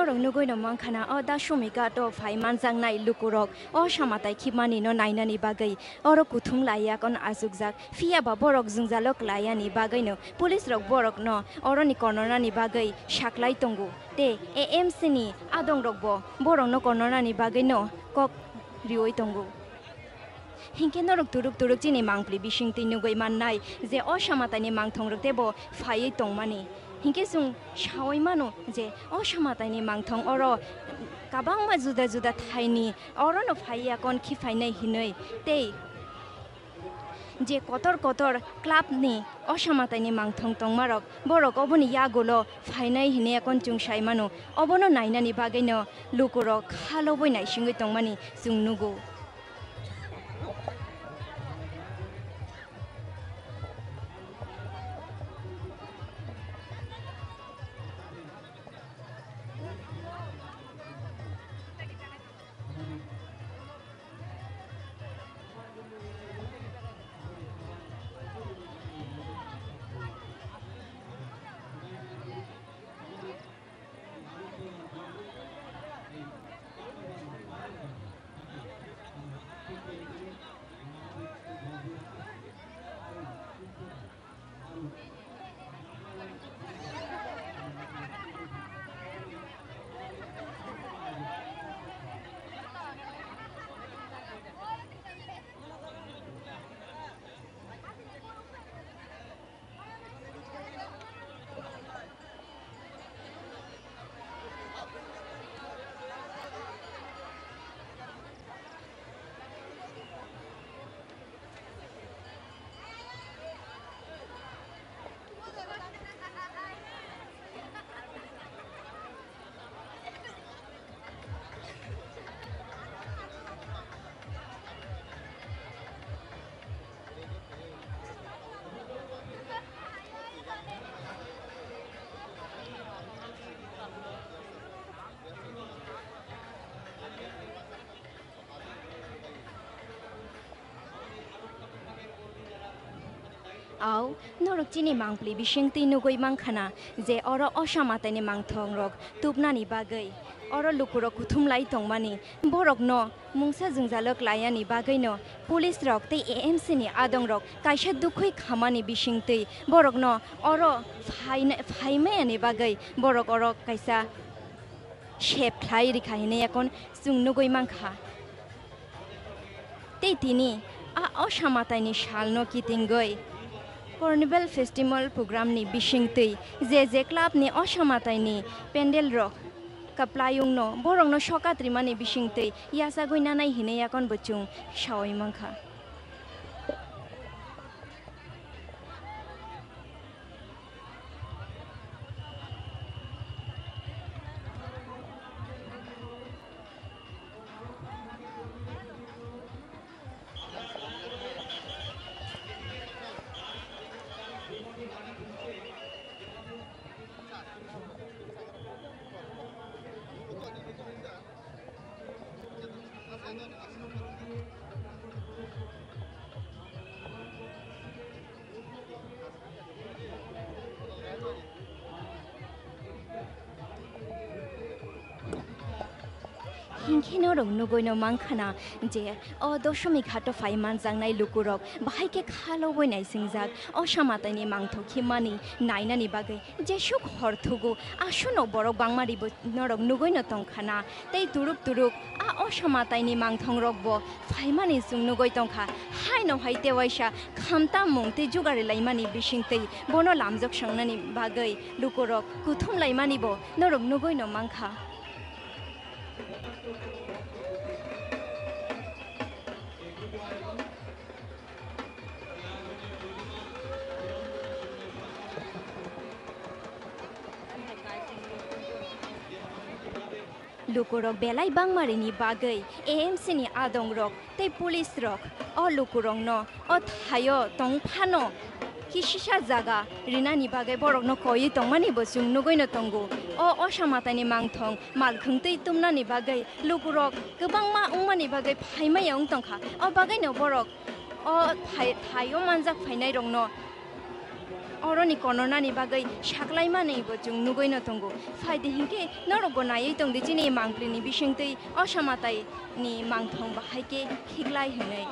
Borok nugwi no mankha na, o Dasomighat o phai manjaknai lukurok o Samatai khibmani no nainani bagwi oro kuthum laiya kon achukjak. Phiya ba borok jwngjalo klaiyani bagwi no police rok borok no oroni konornani bagwi saklai tongo. Tei A M C ni adong rok bo borok no konornani bagwi no kok riwi tongo. Hinkhe norok turuk turuk chini mangpli bisingtwi nugwi mannai je o Samatai ni mangthong rok teibo phaiwi tongmani. Hinkhe chwng sawi mano je o Samatai ni mangthong oro kabangma juda juda thaini oro no phaiya kon khi phainai hinwi tei je kotor kotor club ni o Samatai ni mangthong tongmarok borok oboni yagulo phainai hinwi kon chwng sai mano. Obono nainani bagwi no lukurok khalobwi naisingwi tongmani chwng nugo. Au, norok chini mangpli bisingtwi nugwi mankha na je oro o Samatai ni mangthong rok tubnani bagwi oro lukurok kuthum lai tongmani. Borokno mungsa jwngjalo klaiyani bagwino police rok tei A M C ni adong rok kaisa dukhwi khamani bisingtwi borokno oro phaina-, phaimayani bagwi borok oro kaisa sep khlai rikha hinwi yakon chwng nugwi mankha. Tei tini a Osa Mataini salno kitingwi Carnival Festival program ni bisingtwi je je club ni Osa Mataini pandal rok kwplayungno borokno sokat rimani bisingtwi yachagwi nanai hinwi yakon bo chwng sawi mankha. Hinkhe norok nugwino mankha na je o Doshomik hato phai manjaknai lukurok bahai khe khalobwi naisingjak. O Osa Mataini mangthok himani nainani bagwi jesuk hor thugo, aswkno borok bangma ribo norok nugwino tongkha na. Tei turuk turuk a Osa Mataini mangthongrokbo phaimani chwng nugwi tongkha. Haino hai tewaisa khamtamung tei jugari laimani bisingtwi bono lamjok sangnani bagwi lukurok kuthum laimanibo norok nugwino mankha. Lukurok belai bangmarini bagwi A M C ni adongrok tei police rok o lukurokno o thaio tong phano kisisa jaga rinani bagwi borokno koiwi tongmani bo chwng nugwino tongo. O Osa Mataini mangthong malkhwngtwi tumnani bagwi lukurok kwbangma wngmani bagwi phaimaya wng tongkha. O bagwino borok o thai-, thaio manjak phainairokno Oroni konornani bagwi saklaimani bo chwng nugwi no tongo. Phai di hinkhe norokbo naiwi tong di chini mangpili ni bisingtwi o Samatai ni mangthong bahai khe khiklai hinwi.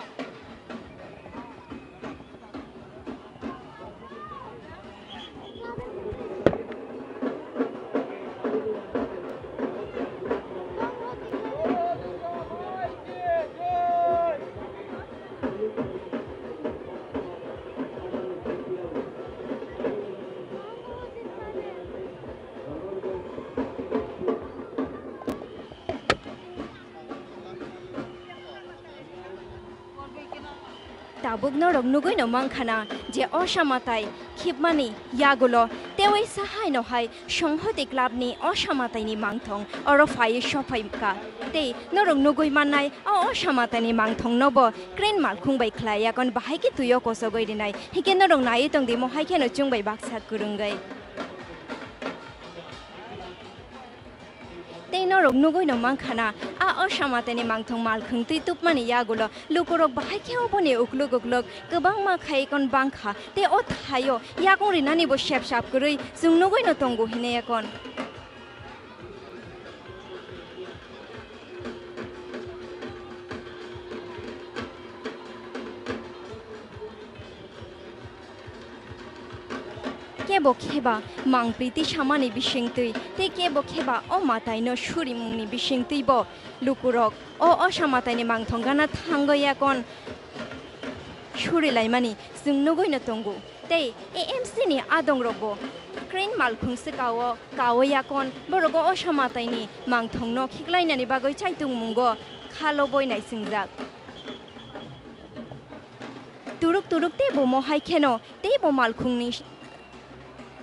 Tabuk norok nugwi no mankha na je o Samatai khibmani yagulo tewi sahaino hai Songhoti Club ni o Samatai ni mangthong oro phaiwi sophai kha. Tei norok nugwi mannai o, o Samatai ni mangthong no bo crane malkhung bai khlai yakon bahai khe twi o kosogwi rinai. Hinkhe norok naiwi tong di, mo hai kheno chwng bai baksa kwrwngwi. Tei norok nugwi no mankha na, a o Samatai ni mangthong malkhung twi tubmani yagulo lukurok bahai khe oboni ukluk ukluk kwbangma khai kon bangkha, tei o thaio yakung rinani bo sep sap kwrwi chwng nugwi no tongo hinwi yakon. Kebo kheba mangpili twi samani bisingtwi, tei kebo kheba o Mataino surimungni bisingtwi bo lukurok o, o Samatai ni mangthong gana thangwi yakon surilaimani chwng nugwi no tongo. Tei A M C ni adongrokbo crane malkhung se kao, kao yakon, borok o Samatai ni mangthong no khiklainani bagwi chaitung mungo kha loboi naisingjak. Turuk turuk tei bo mohai kheno, tei bo malkhungni,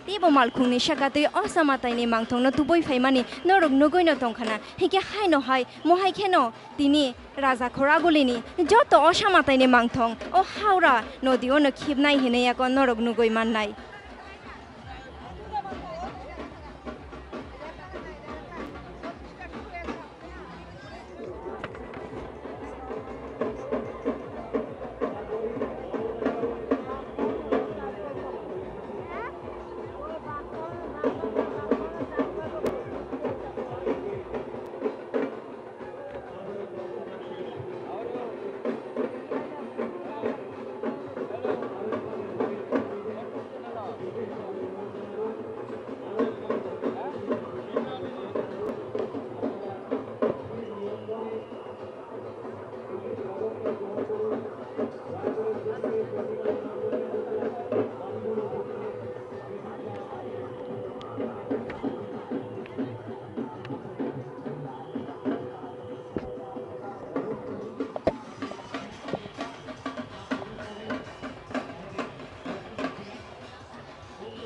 tei bo malkhungni saka twi o Samatai ni mangthong no tubui phaimani norok nugwi no tongkha na. Hinkhe haino hai mohai kheno tini Raja Khoraguli ni joto o Samatai ni mangthong o Howrah nodi o no khibnai hinwi yakon norok nugwi mannai.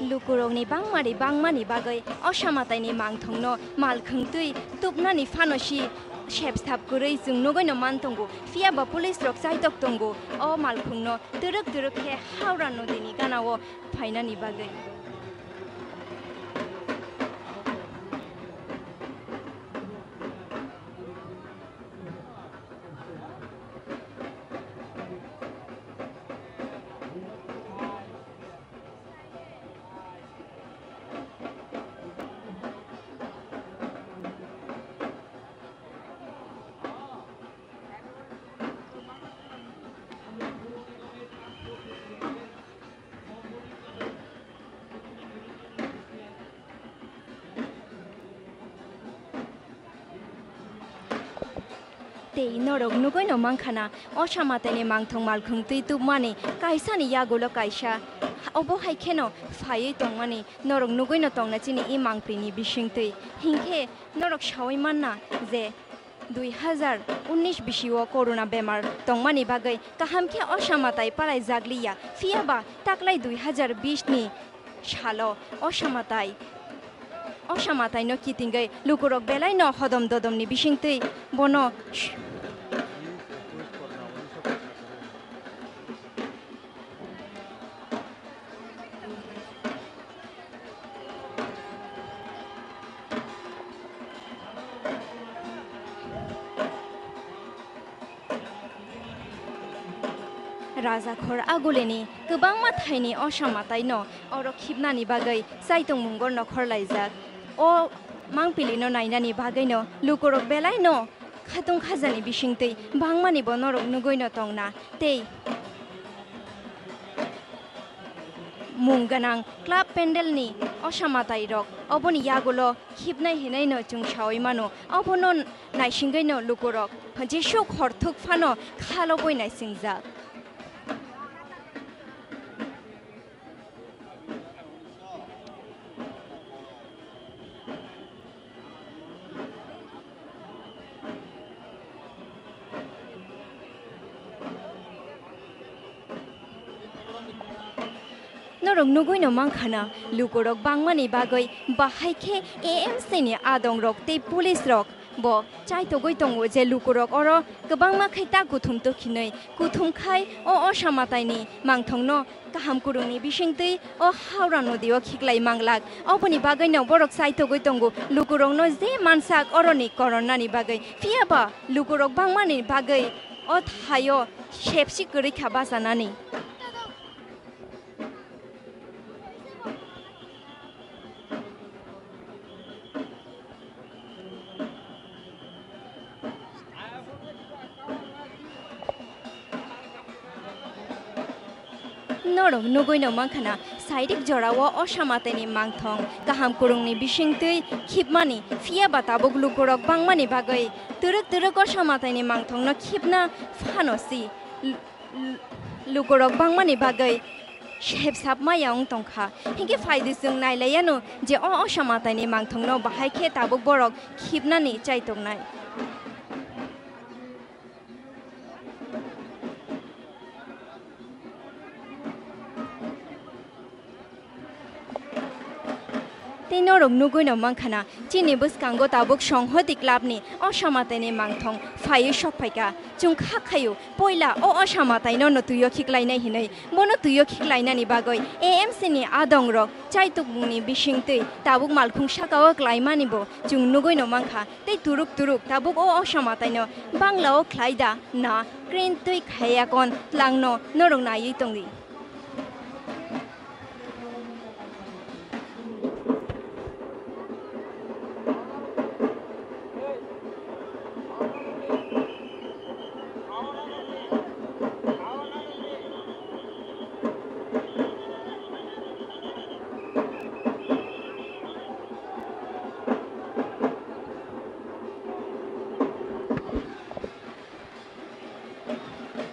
Lukurokni bangmari bangmani bagwi o Samatai ni mangthongno malkhung twi tubnani phano si sepsap kwrwi chwng nugwi no man tongo, phiya ba police rok chaitok tongo o malkhungno twrwk twrwk khe Howrah nodini ganao phainani bagwi. Tei norok nugwi no mankha na, o Samatai ni mangthong malkhung twi tubmani kaisa ni yagulo kaisa, obo hai kheno phaiwi tongmani norok nugwi no tongna chini i mangpili ni bisingtwi. Hinkhe norok saui manna je dui hazar unnish bisio corona bemar tongmani bagwi kaham khe o Samatai palaijakliya, phiya ba taklai dui hazar bish ni salo o Samatai, o Samatai no kitingwi lukurok belai no hodom dodom ni bisingtwi bono Rajakhor agulini kwbangma thaini osa mataino oro khibnani bagwi chaitongmungo nokhor laijak. O mangpilino nainani bagwino lukurok belaino khatung khajani bisingtwi bangmani bo norok nugwino tongna tei mung gwnang club pandalni osa matairok oboni yagulo khibnai hinwino chwng saui mano. Obono naisingwino lukurok jesuk horthuk phano khalobwi naisingjak. Norok nugwino mankha na, lukurok bangmani bagwi bahai khe A M C ni adongrok tei police rok bo chaitogwi tongo je lukurok oro kwbangma khe ta kuthum tokhinwi kuthum khai o osa mataini mangthongno kaham kwrwngni bisingtwi o Howrah nodi o khiklai manglak. Oboni bagwino borok chaitogwi tongo lukurokno je mansak oroni koronnani bagwi. Phiya ba lukurok bangmani bagwi o thaio sepsi kwrwi kha bachanani. Norok nugwino mankha na, sairik jorao osa mataini mangthong kaham kwrwngni bisingtwi khibmani, phiya ba tabuk lukurok bangmani bagwi twrwk twrwk osa mataini mangthongno khibna phano si. L-, l-, lukurok bangmani bagwi sepsap maya wng tongkha. Hinkhe phaidi chwng nailaiyano je o osa mataini mangthongno bahai khe tabuk borok khibnani chaitongnai. Tei norok nugwino mankha na, chini bwskango tabuk Songhoti Club ni osa mataini mangthong phaiwi sokphaikha. Chwng kha khaio, poila o osa mataino no twio khiklainai hinwi. Bono twio khiklainani bagwi A M C ni adongrok chaitokmungni bisingtwi tabuk malkhung sakao klaimani bo chwng nugwino mankha. Tei turuk turuk tabuk o osa mataino Bangla o khlai da na, crane twi khaiya kon tlangno norok naiwi tongdi.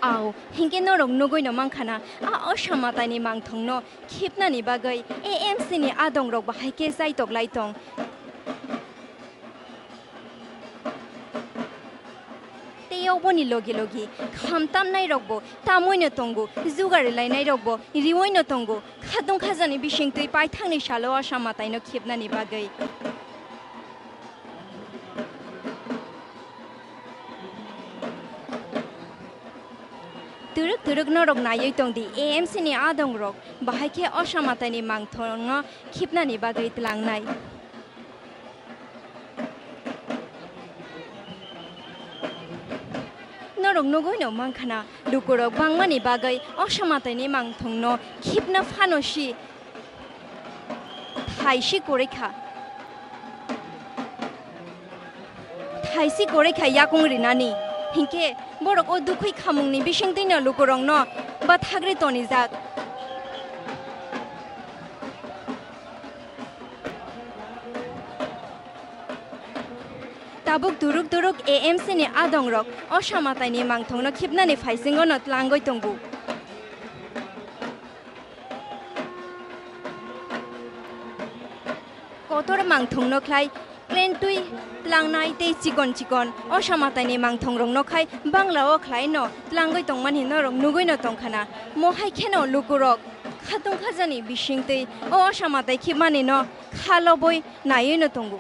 Au, hinkhe norok nugwino mankha na, a osa mataini mangthongno khibnani bagwi A M C ni adongrok bahai khe chaitok lai tong. Tei oboni logi logi kham tamnairokbo tamwino tongo, jugari lainairokbo riwino tongo, khatung khajani bisingtwi paithakni salo osa mataino khibnani bagwi. Twrwk twrwk norok naiwi tongdi, A M C ni adongrok bahai khe osa mataini mangthongno khibnani bagwi tlangnai. Norok nugwino mankha na, lukurok bangmani bagwi osa mataini mangthongno khibna phano si thaisi kwrwi kha. Thaisi kwrwi kha yakung rinani. Hinkhe borok o dukhwi khamungni bisingtwino lukurokno bathagri tonijak. Tabuk turuk turuk A M C ni adongrok osa mataini mangthongno khibnani phaisingo no tlangwi tongo. Kotor mangthongno khlai crane twi tlangnai tei chikon chikon osa mataini mangthongrokno khai Bangla o khlai no tlangwi tongmani norok nugwi no tongkha na. Mohai kheno lukurok khatung khajani bisingtwi o osa matai khibmani no kha lobwi naiwi no tongo.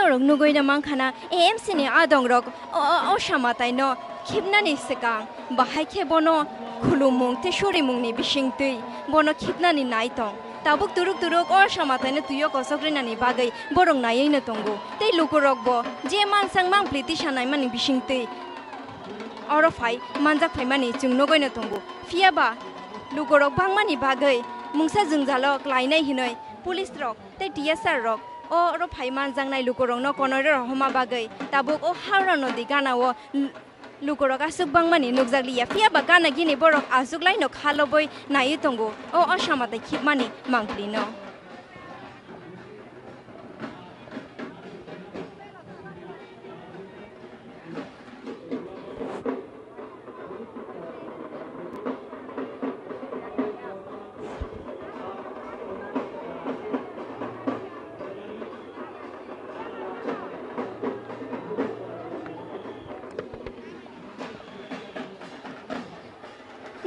Norok nugwi no mankha na, A M C ni adong rok o, o, o samataino khibnani swkang, bahai khe bono khulumung tei surimungni bisingtwi bono khibnani nai tong. Tabuk turuk turuk o samataino twio kosok rinani bagwi borok naiwi no tongo. Tei lukurok bo je mansang mangpli tisa naimani bisingtwi oro phai manjak phaimani chwng nugwi no tongo. Phiya ba lukurok bangmani bagwi mungsa jwngjalo klainai hinwi police rok tei T S R rok oro phai manjaknai lukurokno konoiro rohorma bagwi tabuk o Howrah nodi ganao l-, lukurok aswk bangmani nukjakliya. Phiya ba gana gini borok aswk laino kha lobwi naiwi tongo o, o samataino khibmani mangplino.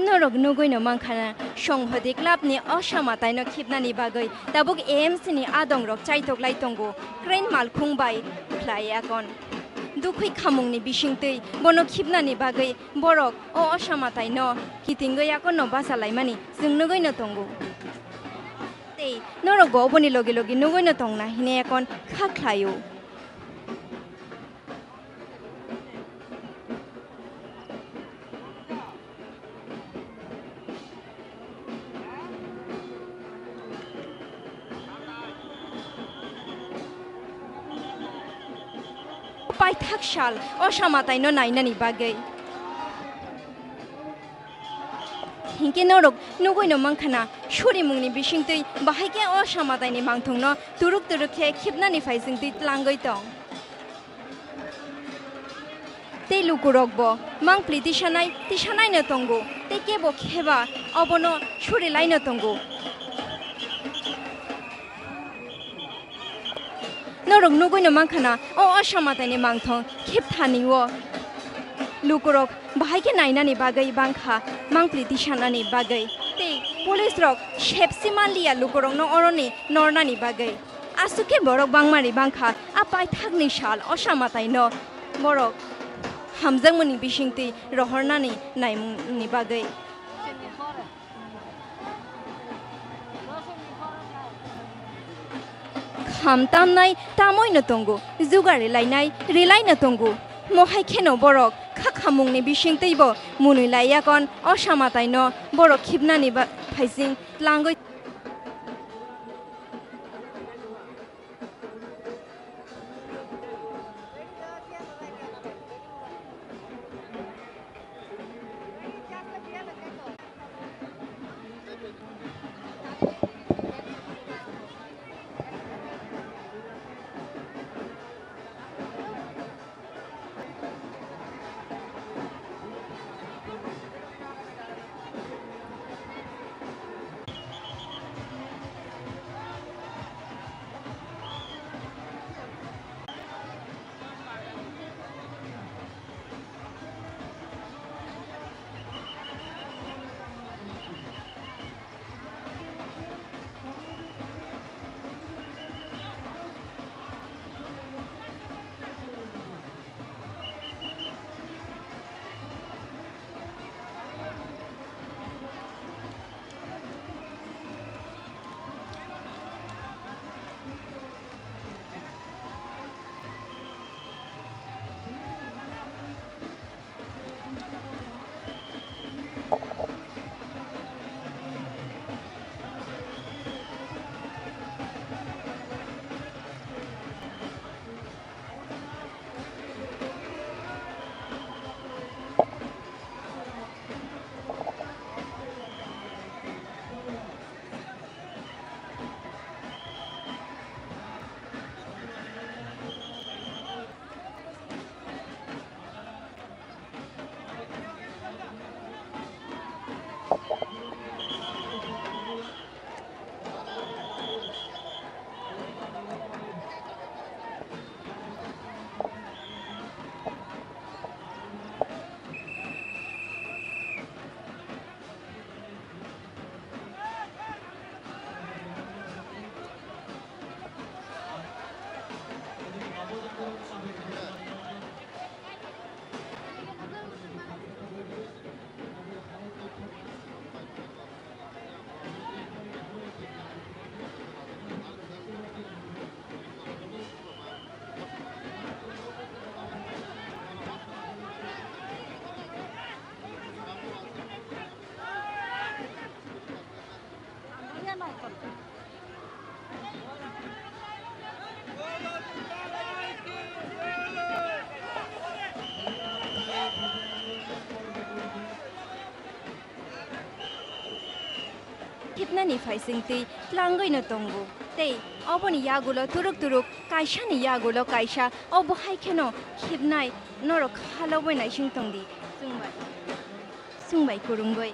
Norok nugwi no mankha na, Songhodi Club ni o samataino khibnani bagwi tabuk A M C ni adong rok chaitok lai tongo, crane malkhung bai khlai akon. Dukhwi khamungni bisingtwi bono khibnani bagwi borok o, o samataino kitingwi akonno basa laimani chwng nugwi no tongo. Tei norok bo oboni logi logi nugwi no tongna hinwi akon kha khlaio. Paithak sal o samataino nainani bagwi. Hinkhe norok nugwi no mankha na, surimungni bisingtwi bahai khe o samataini mangthongno turuk turuk khe khibnani phaisingtwi tlangwi tong. Tei lukurok bo mangpli tisanai, tisanai no tongo, tei kebo kheba obono suri lai no tongo. Norok nugwi no mankha na, o, o samataini mangthong khibthani o lukurok bahai khe nainani bagwi bangkha, mangpli tisanani bagwi. Tei police rok sepsi manliya lukurokno oroni nornani bagwi. Aswk khe borok bangmani bangkha a paithakni sal o samataino borok hamjakmani bisingtwi rohornani naimungni bagwi. Kham tamnai tamwi no tongo, jugar rilainai rilai no tongo. Mohai kheno borok kha khamungni bisingtwibo mwnwi lai yakon o samataino borok khibnani ba-, phaising tlangwi. Khibnani phaisingtwi tlangwi no tongo. Tei oboni yagulo turuk turuk kaisani yagulo kaisa obo hai kheno khibnai norok khalogwi naising tongdi. Chwngbai, chwngbai kwrwngwi.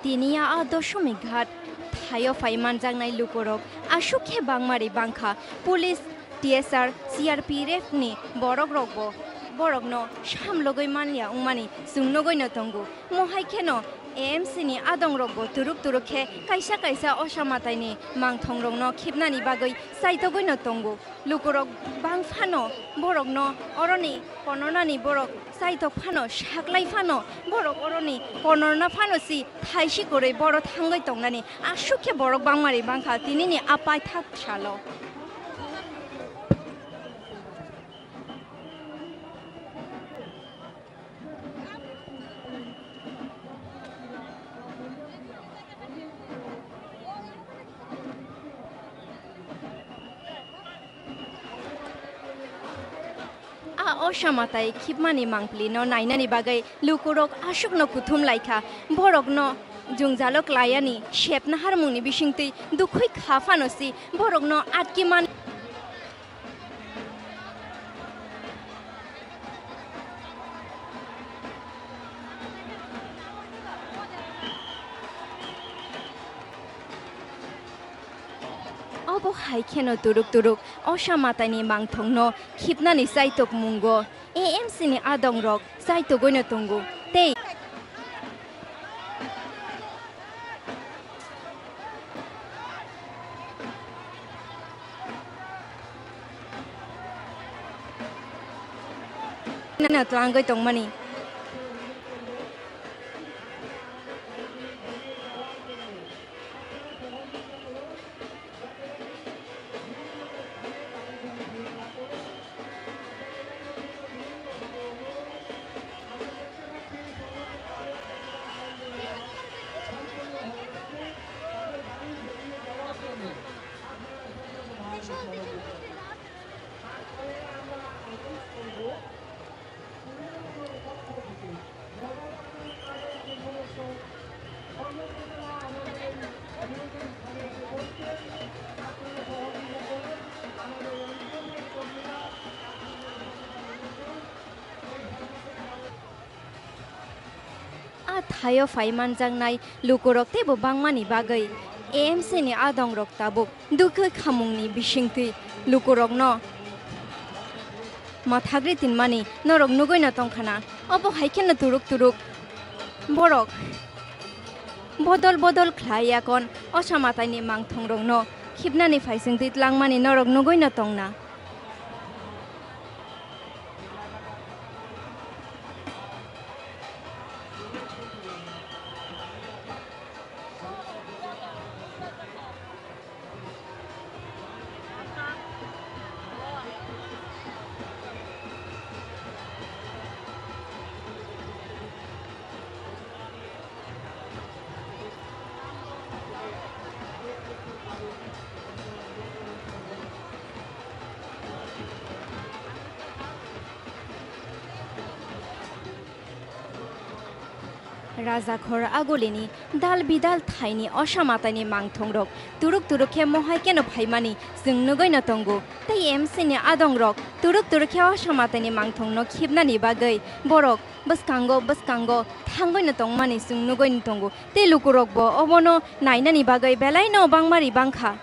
Tini a Doshomik Ghat thaio phai manjaknai lukurok aswk khe bangmari bangkha. Police, T S R, C R P F ni borokrokbo borokno samlogwi manliya wngmani chwng nugwino tongo. Mohai kheno A M C ni adongrokbo turuk turuk khe kaisa kaisa osa mataini mangthongrokno khibnani bagwi chaitogwino tongo. Lukurok bang phano borokno oroni konornani borok chaitok phano saklai phano borok oroni konorna phano si thaisi kwrwi boro thangwi tongnani aswk khe borok bangmari bangkha tinini a paithak salo. A osa matai khibmani mangpili no nainani bagwi lukurok aswkno kuthum laikha. Borokno jwngjalo klayani sepna harmungni bisingtwi dukhwi kha phano si borokno atkiman. Obo hai kheno turuk turuk osa mataini mangthokno khibnani chaitok mungo A M C ni adongrok chaitogwino tongo tei Nana tlangwi tongmani. A thaio phai manjaknai lukurok teibo bangmani bagwi A M C ni adongrok tabuk dukwi khamungni bisingtwi lukurokno mathagri tinmani norok nugwino tongkhana. Obo hai kheno turuk turuk borok bodol bodol khlai yakon osa mataini mangthongrokno khibnani phaisingtwi tlangmani norok nugwino tongna. Rajakhor agulini dal bidal thaini osa mataini mangthongrok turuk turuk khe mohai keno phaimani chwng nugwino tongo. Tei M C ni adongrok turuk turuk khe osa mataini mangthongno khibnani bagwi borok bwskango bwskango thangwino tongmani chwng nugwino tongo. Tei lukurokbo obono nainani bagwi belaino bangmari bangkha.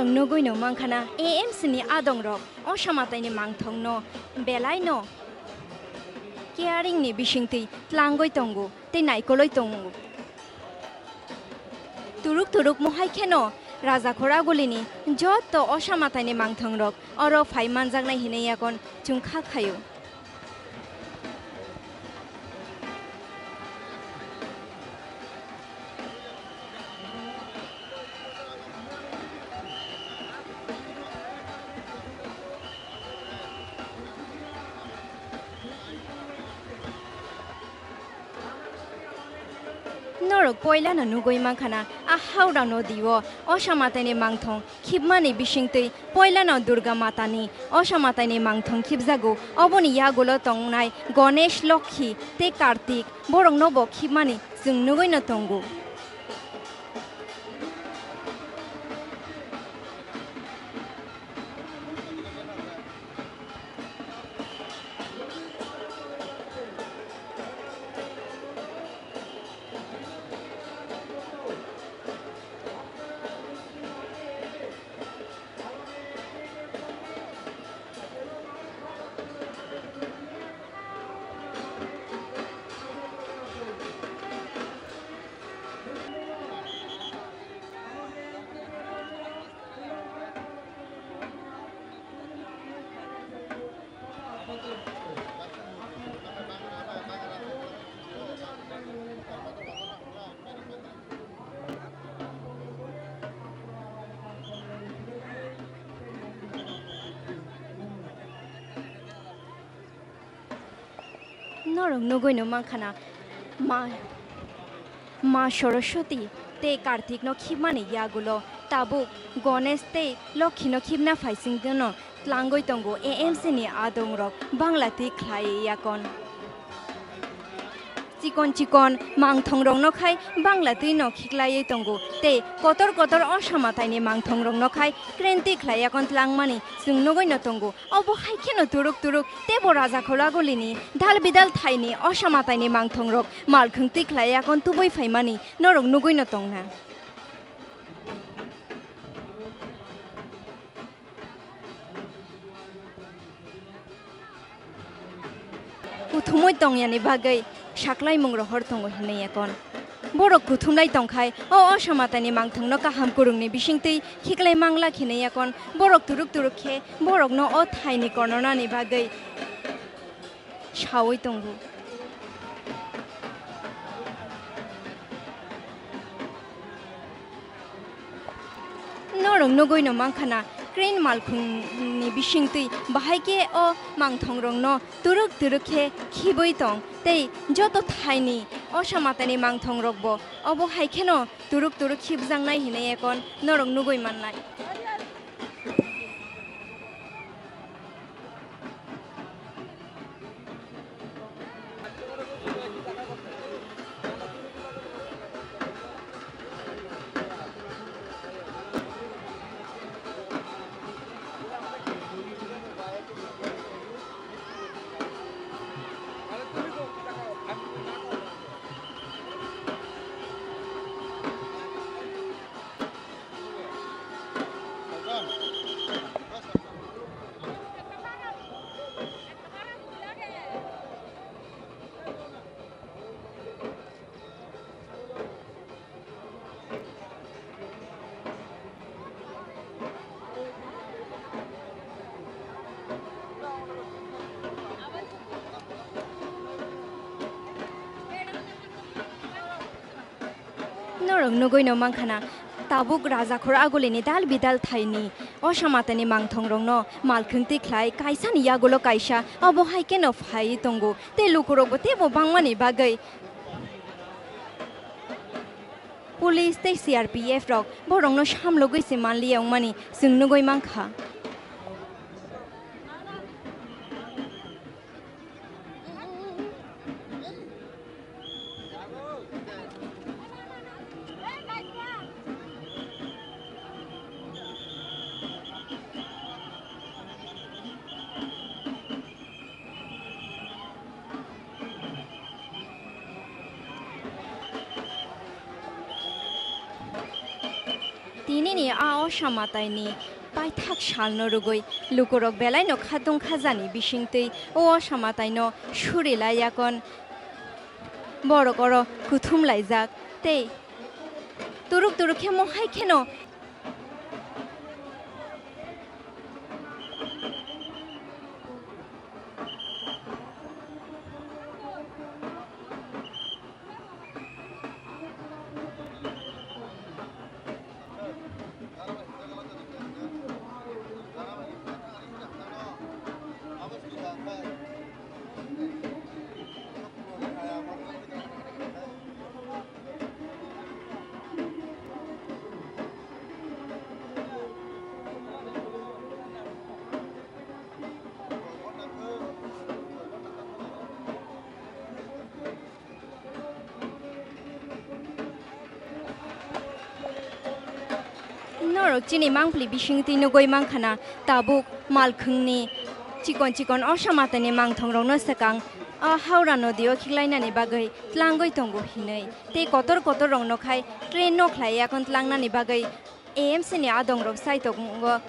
Nugwi no mankha na A M C ni adong rok o samataini mangthong no belai no caring ni bisingtwi tlangwi tongo tei naikolwi tongo. Turuk turuk mohai kheno Rajakhor Agulini jotto o samataini mangthong rok oro phai manjaknai hinwi yakon chwng kha khaio. Norok poilano nugwi mankha na, a Howrah nodi o osa mataini mangthong khibmani bisingtwi poilano Durga Matani osa mataini mangthong khibjago. Oboni yagulo tongnai Ganesh, Lokhi tei Kartik borokno bo khibmani chwng nugwino tongo. Norok nugwino mankha na, ma, Ma Saraswati tei Kartik no khibmani yagulo tabuk Ganesh tei Lokhi no khibna phaisingno tlangwi tongo A M C ni adong rok bangla twi khlai yakon. Chikon chikon mangthong rok no khai bangla twi no khiklaiwi tongo tei kotor kotor osa mataini mangthong rok no khai kren twi khlai yakon tlangmani chwng nugwino tongo. Obo hai kheno turuk turuk teibo Rajakhor Agulini dal bidal thaini osa mataini mangthongrok malkhwng twi khlai yakon tubui phaimani norok nugwino tongna. Kuthumui tongyani bagwi saklaimung rohor tongo hinwi yakon. Borok kuthumlai tongkhai o osa mataini mangthongno kaham kwrwngni bisingtwi khiklai mangla hinwi yakon. Borok turuk turuk khe borokno o thaini konornani bagwi saui tongo. Norok nugwino mankha na, crane malkhungni bisingtwi bahai khe o mangthongrokno turuk turuk khe khibui tong tei joto thaini osa mataini mangthongrokbo obo hai kheno turuk turuk khibjaknai hinwi ekon norok nugwi mannai. Norok nugwino mankha na, tabuk Rajakhor Agulini dal bidal thaini osa mataini mangthongrokno malkhwng twi khlai kaisani yagulo kaisa, obo hai kheno phaiwi tongo tei lukurokbo teibo bangmani bagwi police tei C R P F rok borokno samlogwi se manliya wngmani chwng nugwi mankha. Tinini a Osa Mataini paithak salno rwgwi lukurok belaino khatung khajani bisingtwi o Osa Mataino suri lai yakon borok oro kuthum laijak tei turuk turuk khe mohai kheno Norok chini mangpili bisingtwi nugwi mankha na, tabuk malkhungni chikon chikon Osa Mataini mangthongrokno swkang o Howrah nodio khiklainani bagwi tlangwi tongo hinwi. Tei kotor kotor rokno khai train no khlai yakon tlangnani bagwi A M C ni adongrok sai tongo.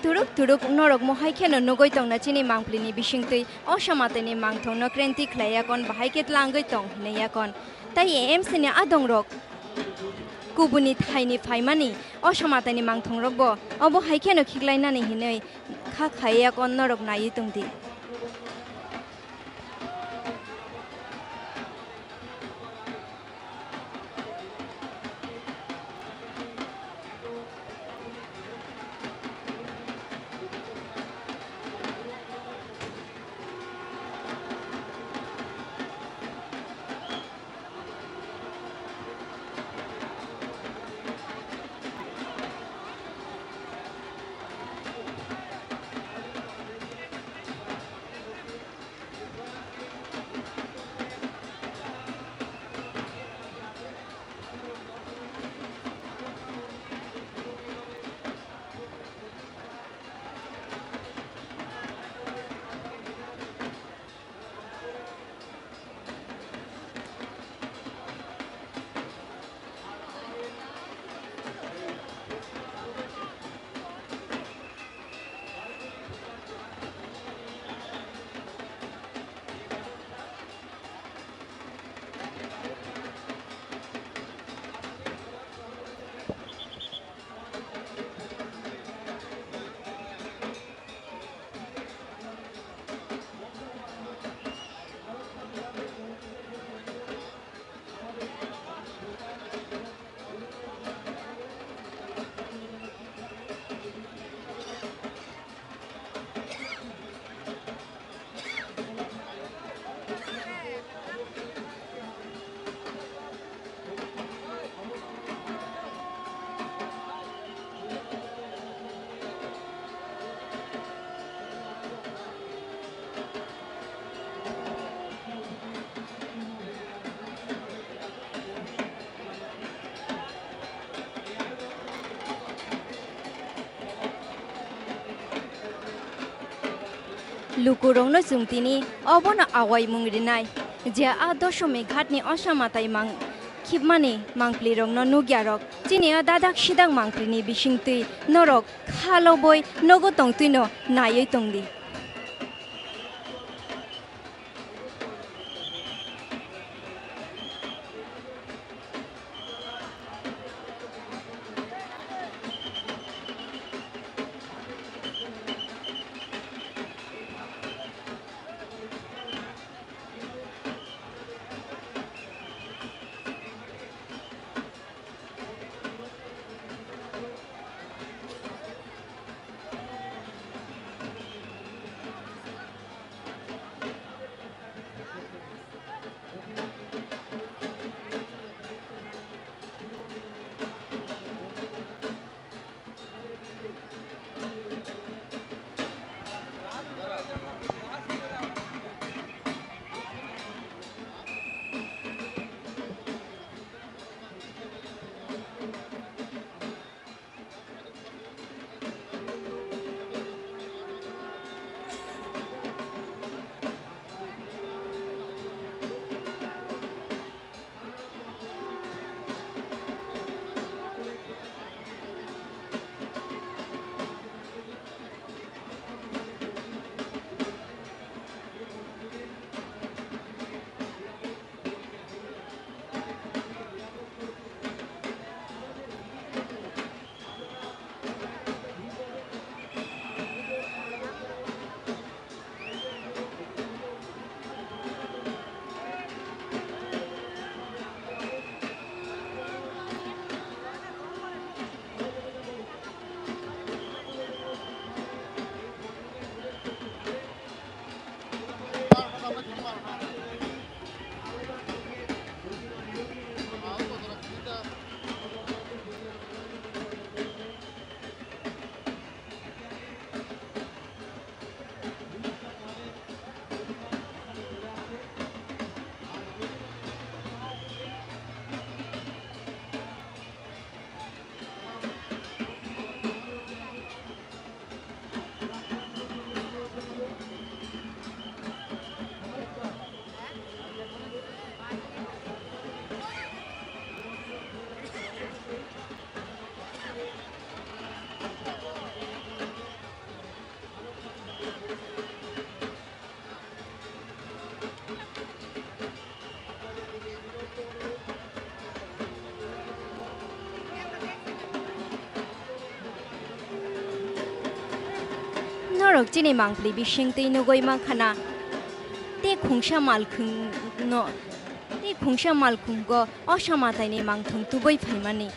Turuk turuk norok mohai kheno nugwi tongna chini mangpili ni bisingtwi Osa Mataini mangthong no krenti khlai yakon bahai khe tlangwi tong hinwi yakon. Tai A M C ni adongrok kubuni thaini phaimani Osa Mataini mangthongrokbo obo hai kheno khiklainani hinwi kha khai yakon norok naiwi tongdi. lukurokno chwng tini obono awaimung rinai, je a Doshomighatni osa mwtai mang khibmani mangpilirokno nukya rok. Chini o dadak sidak mangpilini bisingtwi norok kha lobwi nogo tongtwino naiwi tongdi. Norok chini mangpili bisingtwi nugwi mankha na, tei khungsa malkhungno, tei khungsa malkhungo osa mwtaini mangthung tubui phaimani.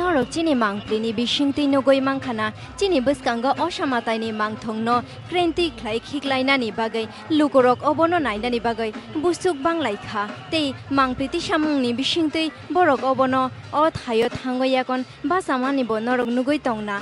Norok chini mangpili ni bisingtwi nugwi mankha na, chini bwskango osa mwtai ni mangthong no krentwi khlai khiklainani bagwi lukurok obono nainani bagwi busuk banglaikha tei mangpili tisamung ni bisingtwi borok obono o thaio thangwi yakon bachamani bo norok nugwi tongna.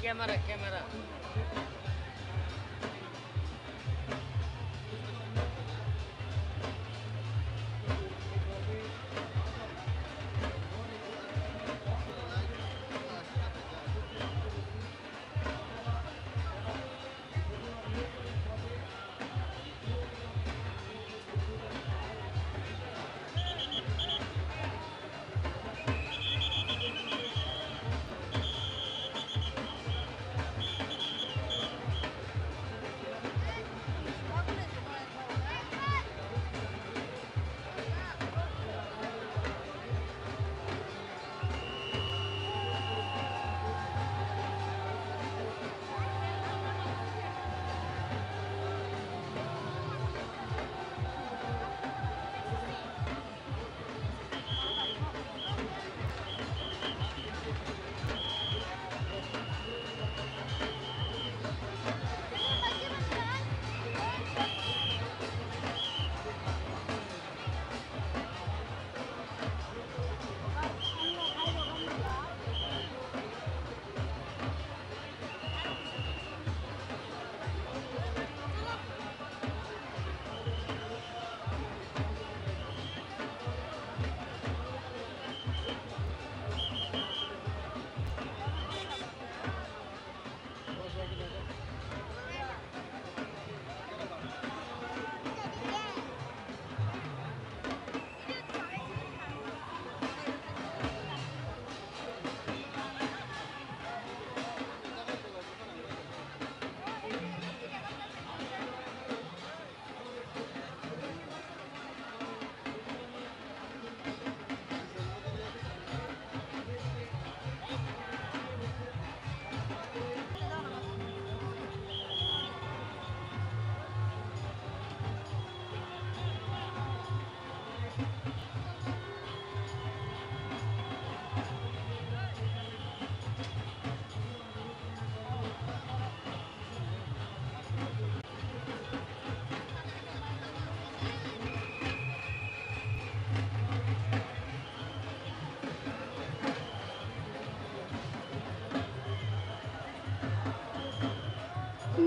Camera, camera.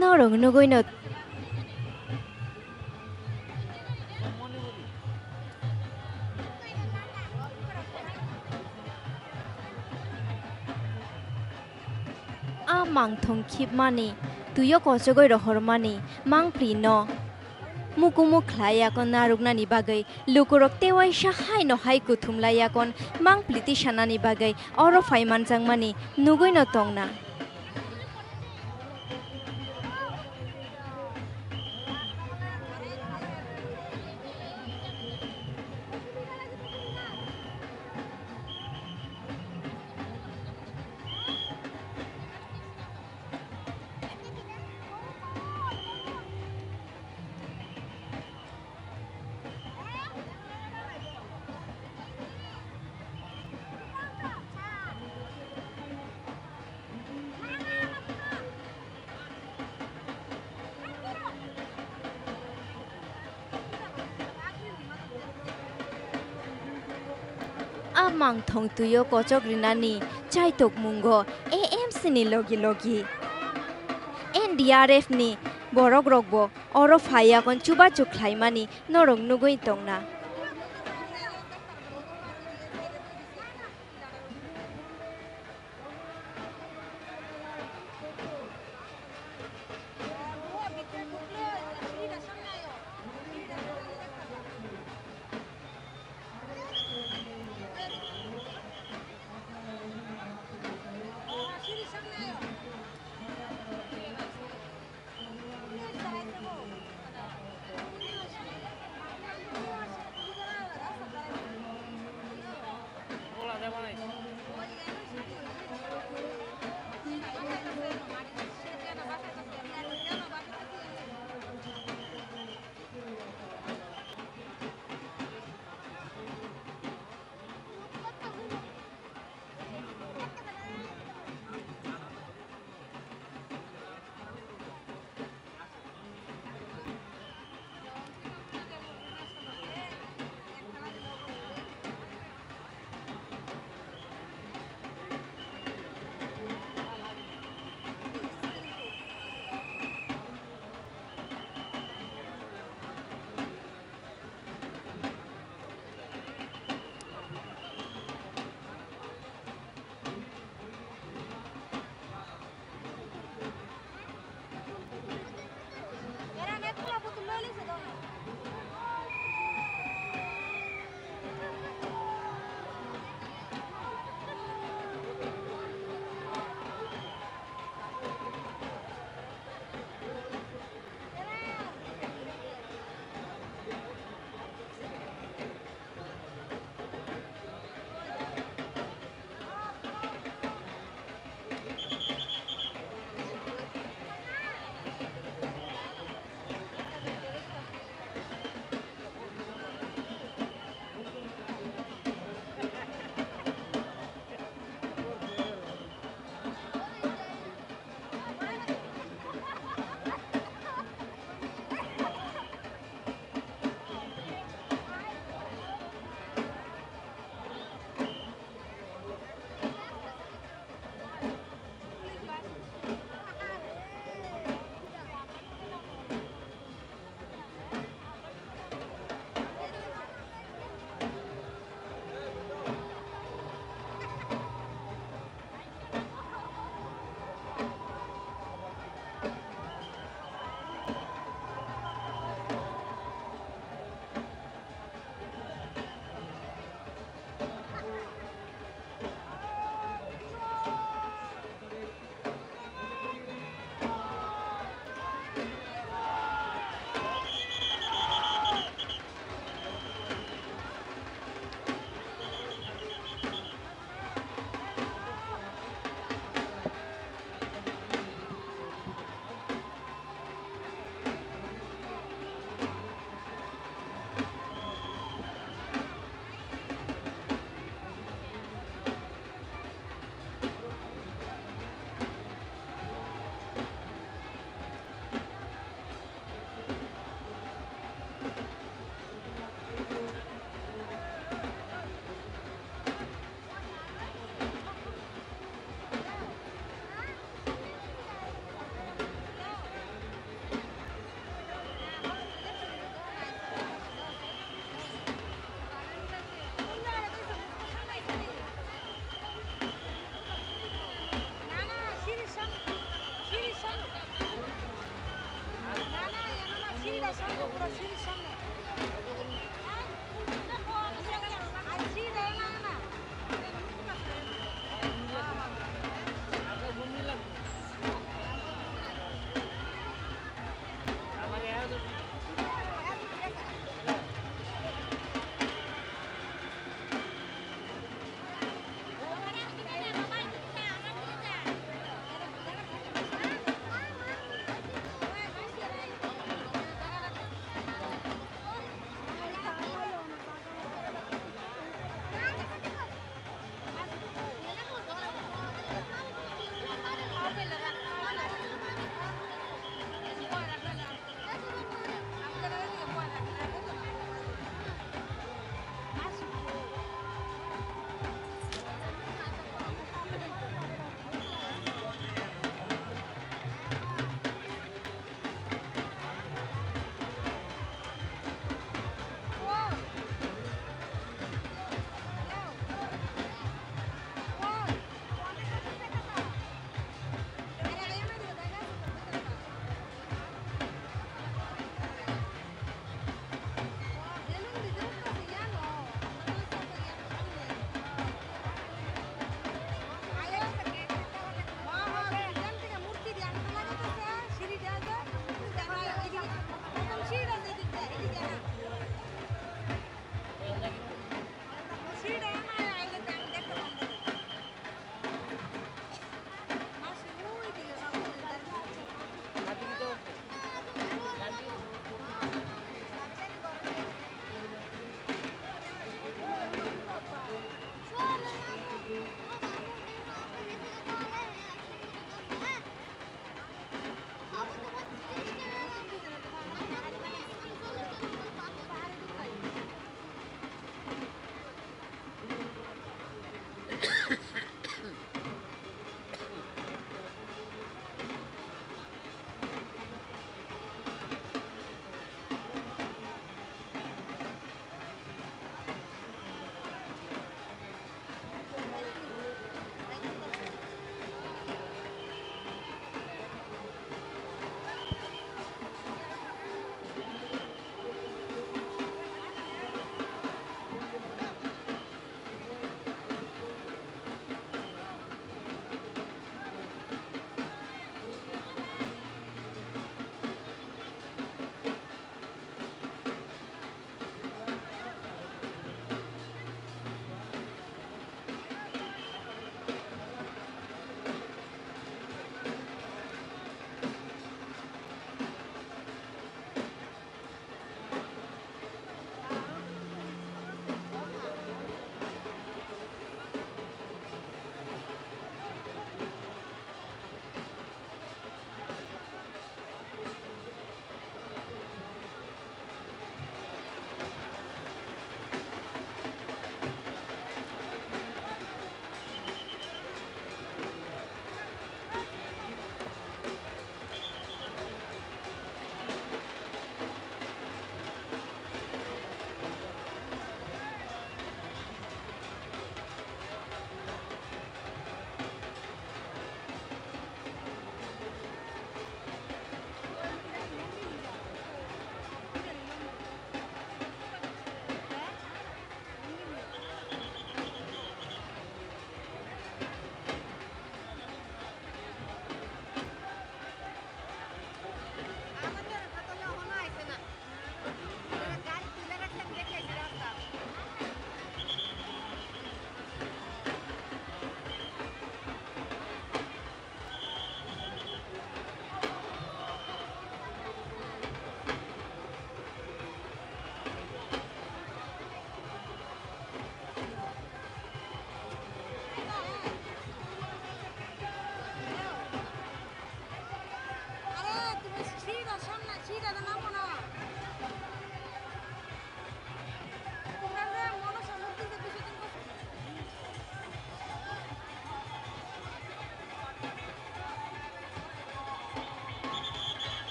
Norok nugwi no. Mangthong khibmani, twi o kochogwi rohormani mangpli no mukumu khlai yakon narwknani bagwi lukurok tewaisa haino hai kuthum lai yakon mangpli tisanani bagwi oro phai manjakmani nugwi no tongna. A mangthong twi o kochok rinani chaitok mungo A M C ni logi logi N D R F ni borok rokbo oro phai yakon chubachu khlaimani norok nugwi tongna.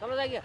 চলো যাই গিয়া।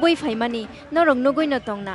Bui phaimani norok nugui no tongna.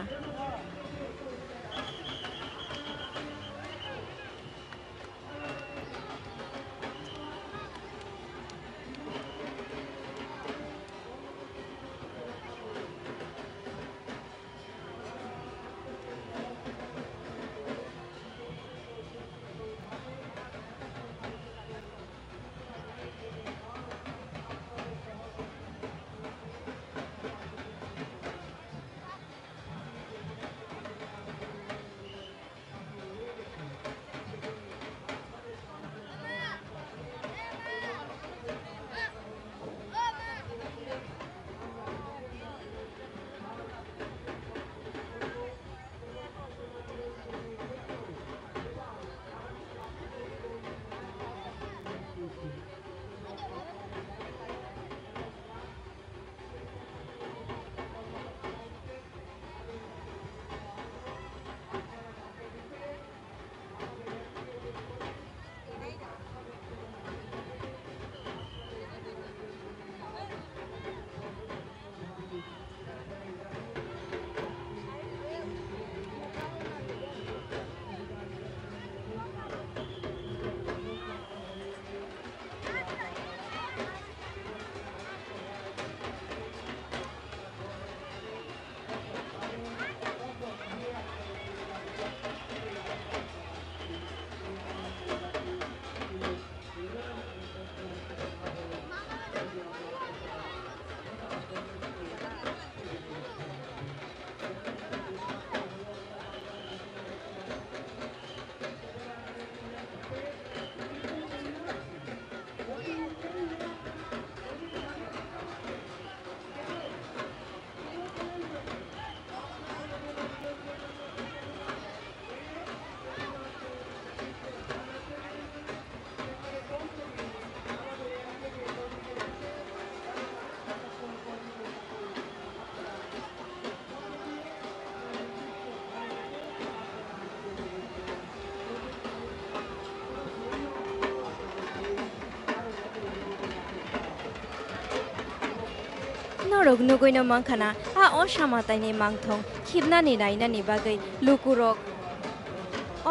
Rok nugwi no mankha na, a o samataini mangthong khibnani nainani bagwi lukurok,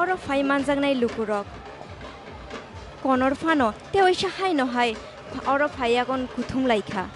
oro phai manjaknai lukurok konor phano teoisa haino hai oro phaiyagon kuthum laikha.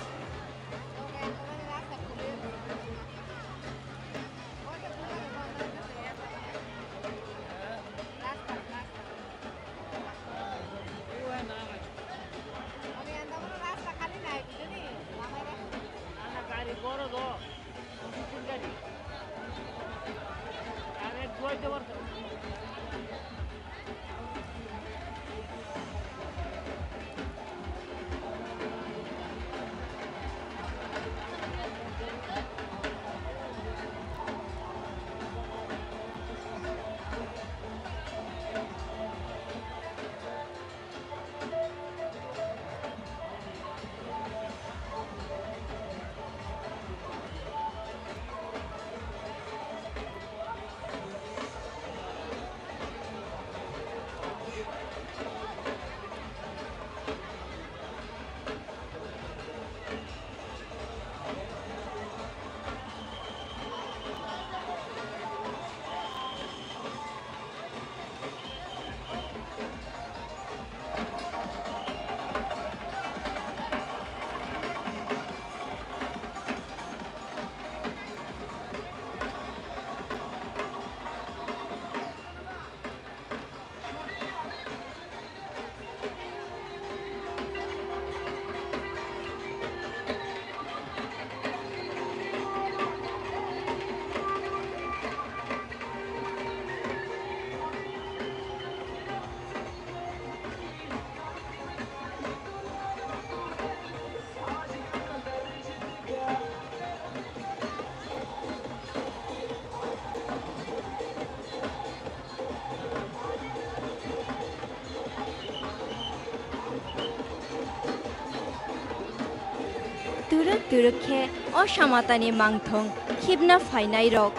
Turuk turuk khe o samatani mangthong khibna phainairok.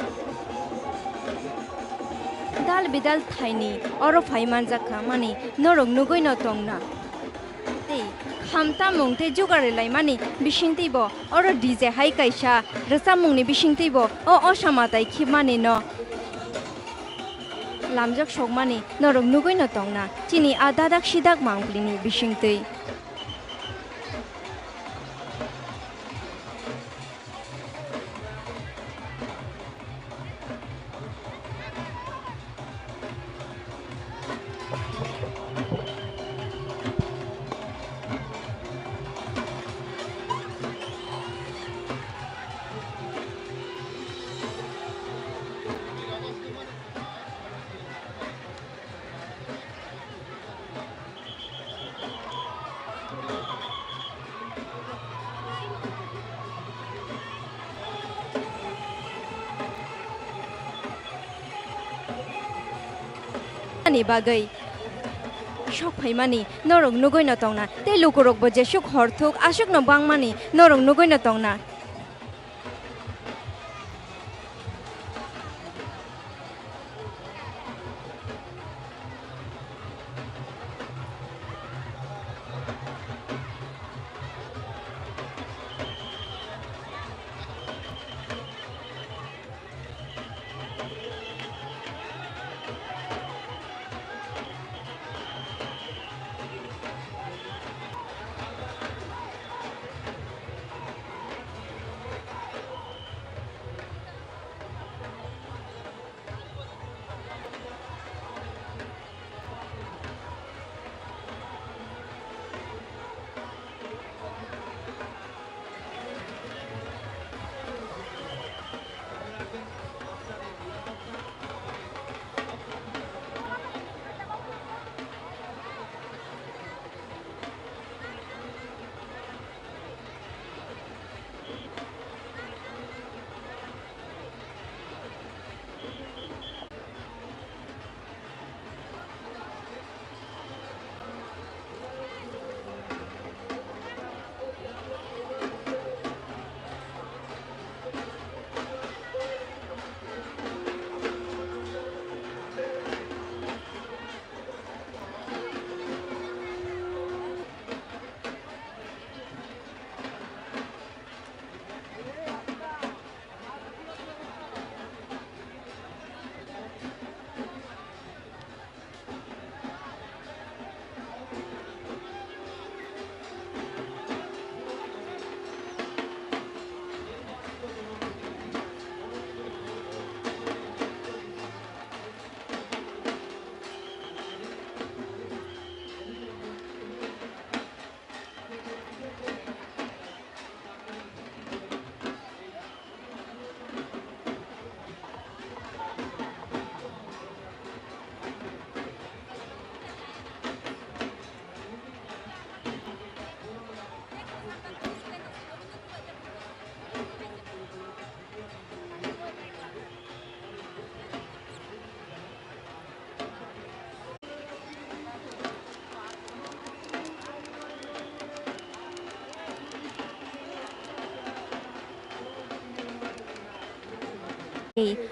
Dal bidal thaini oro phai manjak kha mani norok nugwi no tongna. Tei khamtamung tei jugar rwlaimani bisingtwibo oro D J hai kaisa rwchapmungni bisingtwibo o osamatai khibmani no lamjak sokmani norok nugwi no tongna chini a dadak sidak mangpili ni bisingtwi. Ani bagwi sok phaimani norok nugwi no tongna, tei lukurokbo jesuk horthuk aswkno bangmani norok nugwi no tongna.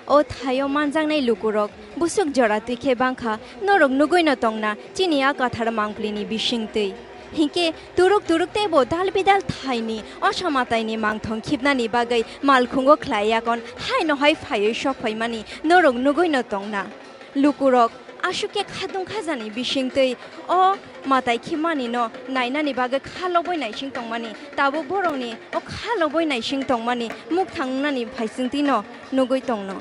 O thaio manjaknai lukurok busuk jora twi khe bangkha, norok nugwino tongna chini a kathar mangpilini bisingtwi. Hinkhe turuk turuk teibo dal bidal thaini osa mataini mangthong khibnani bagwi malkhungo khlai yakon haino hai phaiwi sok phaimani norok nugwino tongna. Lukurok aswk khe khadung khajani bisingtwi o matai khibmanino nainani bagwi kha lobwi naising tongmani, tabuk borokni o kha lobwi naising tongmani mukthang wngnani phaisingtwino nugwi tongno.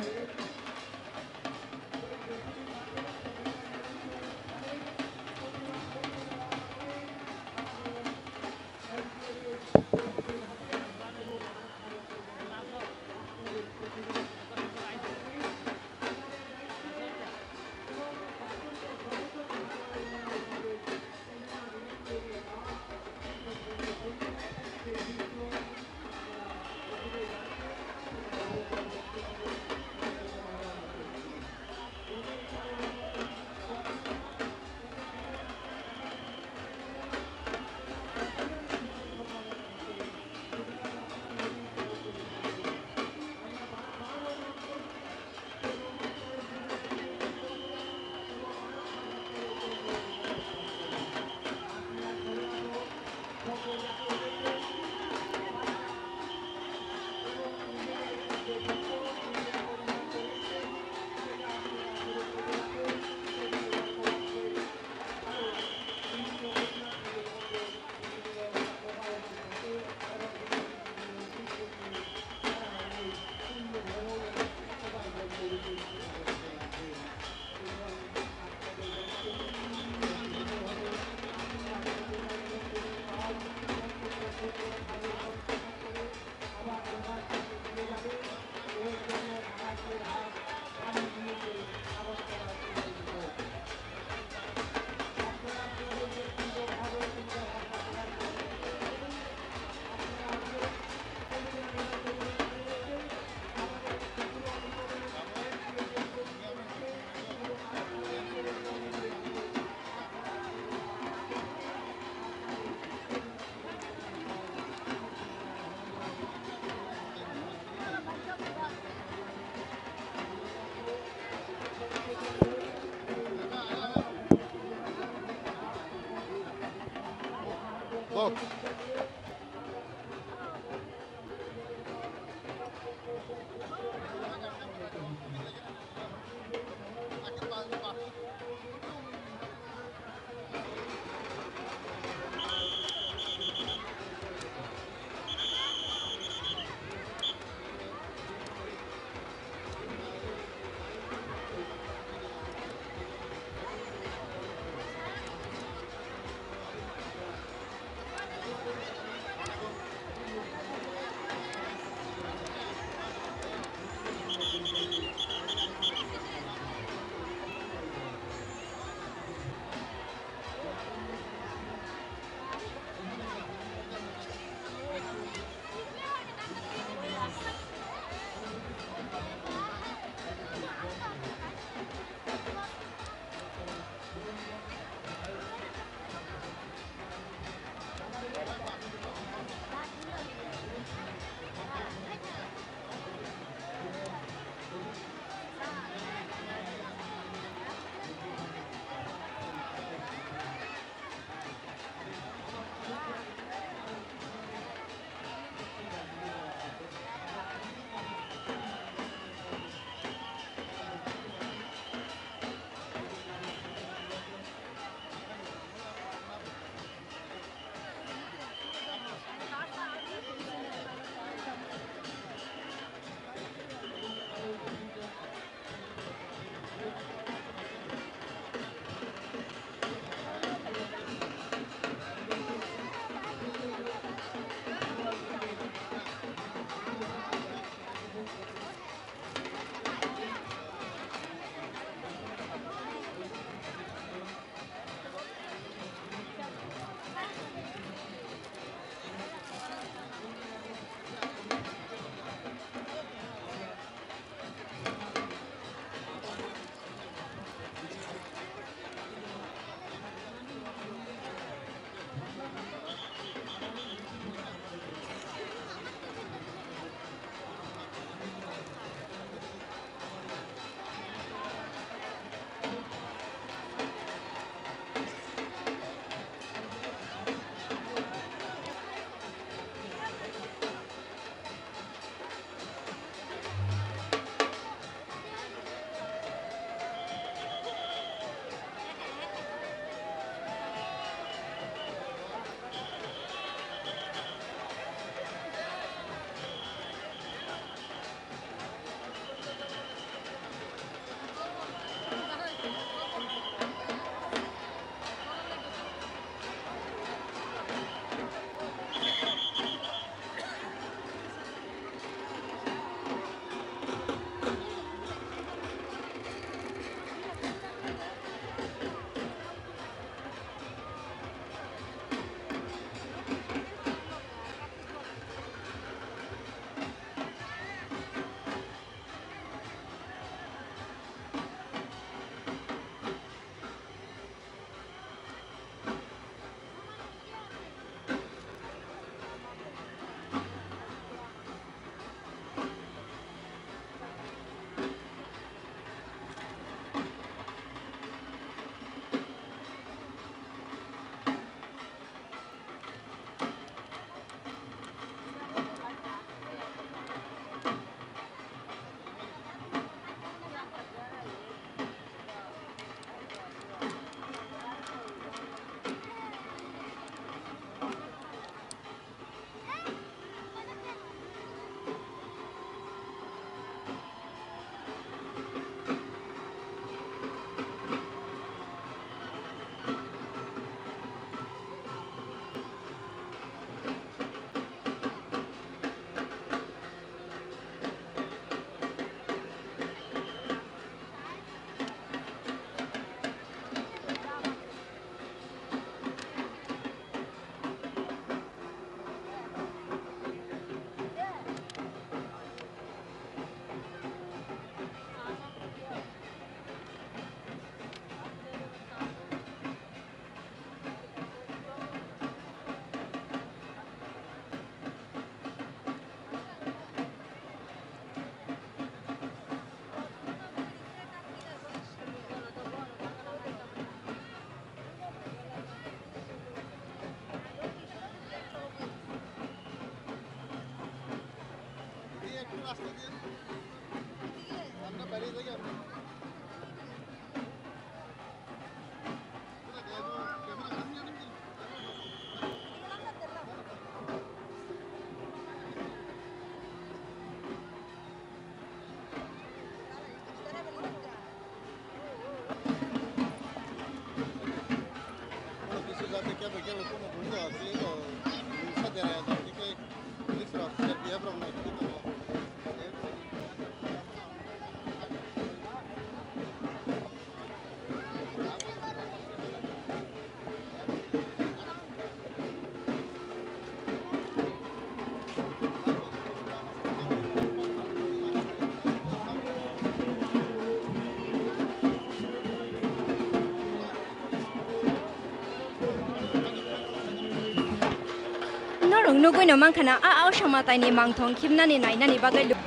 Norok nugui no mankha na, a, a, o Samatai ni mangthong khibnani nainani bagwi lu-,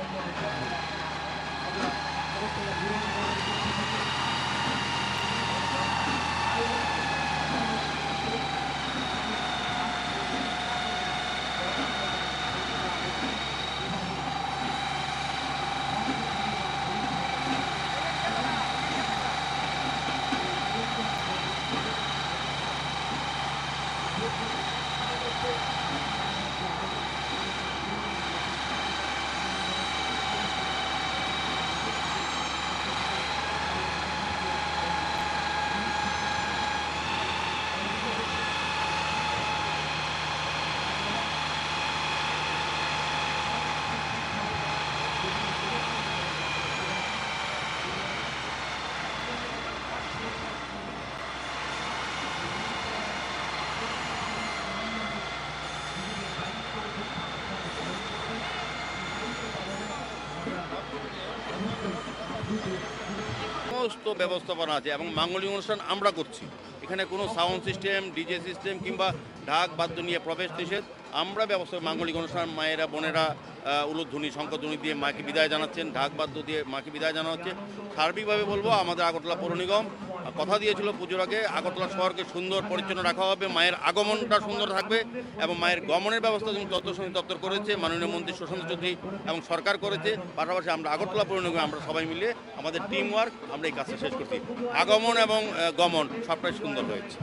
সমস্ত ব্যবস্থাপনা আছে এবং মাঙ্গলিক অনুষ্ঠান আমরা করছি। এখানে কোনো সাউন্ড সিস্টেম, ডিজে সিস্টেম কিংবা ঢাক বাদ্য নিয়ে প্রবেশ নিষেধ। আমরা ব্যবস্থা, মাঙ্গলিক অনুষ্ঠান, মায়েরা, বোনেরা, আহ, উলুধ্বনি, শঙ্খধ্বনি দিয়ে মাকে বিদায় জানাচ্ছেন, ঢাক বাদ্য দিয়ে মাকে বিদায় জানানো হচ্ছে। সার্বিকভাবে বলবো, আমাদের আগরতলা পৌর নিগম, আহ, কথা দিয়েছিল পুজোর আগে আগরতলা শহরকে সুন্দর পরিচ্ছন্ন রাখা হবে, মায়ের আগমনটা সুন্দর থাকবে এবং মায়ের গমনের ব্যবস্থা যেমন তথ্য সংযোগ দপ্তর করেছে, মাননীয় মন্ত্রী সুশান্ত চৌধুরী এবং সরকার করেছে, পাশাপাশি আমরা আগরতলা পৌর নিগমে আমরা সবাই মিলে আমাদের টিম ওয়ার্ক, আমরা এই কাজটা শেষ করছি। আগমন এবং, আহ, গমন সবটাই সুন্দর হয়েছে।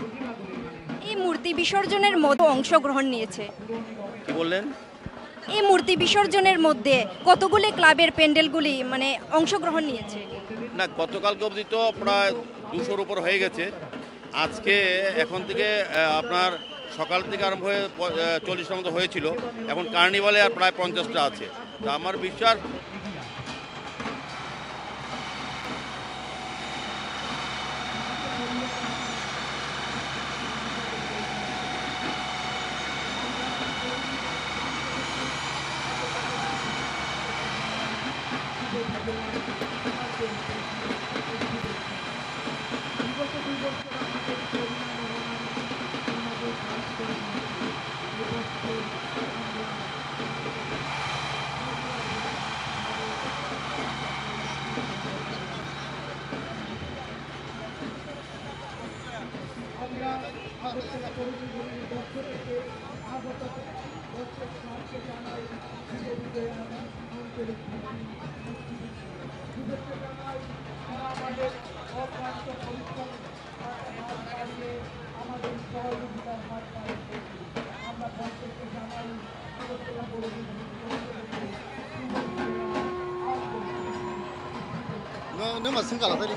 এই মূর্তি বিসর্জনের মধ্যে অংশগ্রহণ নিয়েছে। কি বললেন? এই মূর্তি বিসর্জনের মধ্যে কতগুলি ক্লাবের প্যান্ডেলগুলি মানে অংশগ্রহণ নিয়েছে? না, গতকালকে অবধি তো প্রায় দুশোর উপর হয়ে গেছে। আজকে এখন থেকে, আহ, আপনার সকাল থেকে আরম্ভ হয়ে প-, আহ, চল্লিশটা মতো হয়েছিল, এখন কার্নিভালে আর প্রায় পঞ্চাশটা আছে। তো আমার বিশ্বাস No, no, mas singkala tadi.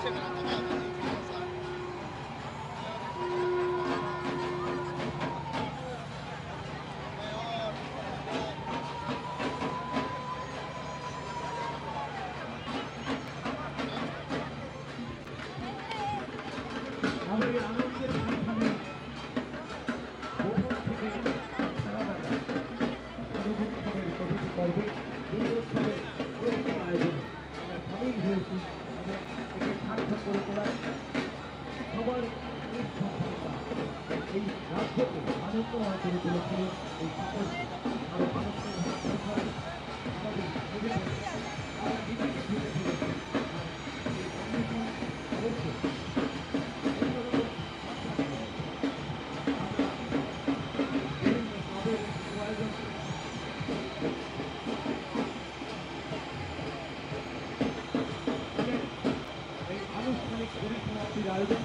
আয়োজন,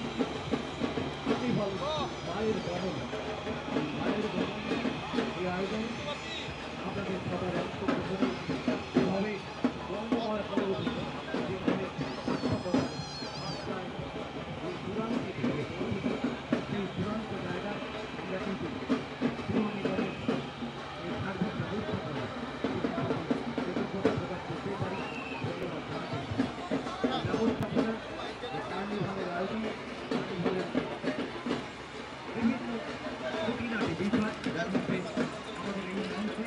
আপনি বলুন, মায়ের গমন, মায়ের গমন, এই আয়োজন আপনাদের সবার অংশগ্রহণে এভাবে বর্ণময় হয়ে উঠেছে, যেখানে আত্মকথা, ভাষায়, এই পুরাণ থেকে, সেই পুরাণ জায়গায় আমরা কিন্তু পুরনো নিয়মে এই সার্বিক ব্যবস্থাপনা, কৃতজ্ঞতা প্রকাশ করতে পারি, ধন্যবাদ জানাতে চাই। ব্যবস্থাপনা, এই কার্নিভালের আয়োজন, কার্নিভালের বিভিন্ন খুঁটিনাটি বিষয়, যার মধ্যে আমাদের এই মঞ্চে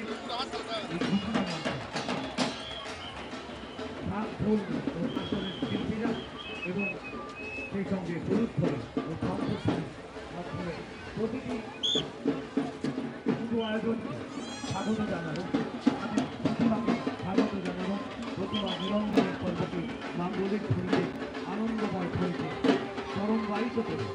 এই ঘোষণা মঞ্চ, সাত ফুল ও আসরের শিল্পীরা এবং সেই সঙ্গে পুরুষ দল ও কণ্ঠশীল মাধ্যমে প্রতিটি পুজো আয়োজনকে স্বাগত জানাবো। আমি প্রতিমাকে স্বাগত জানাবো। প্রতিমা নিরঞ্জন পর্বকে মাঙ্গলিক ধ্বনিতে, আনন্দময় ধ্বনিতে তরঙ্গায়িত করে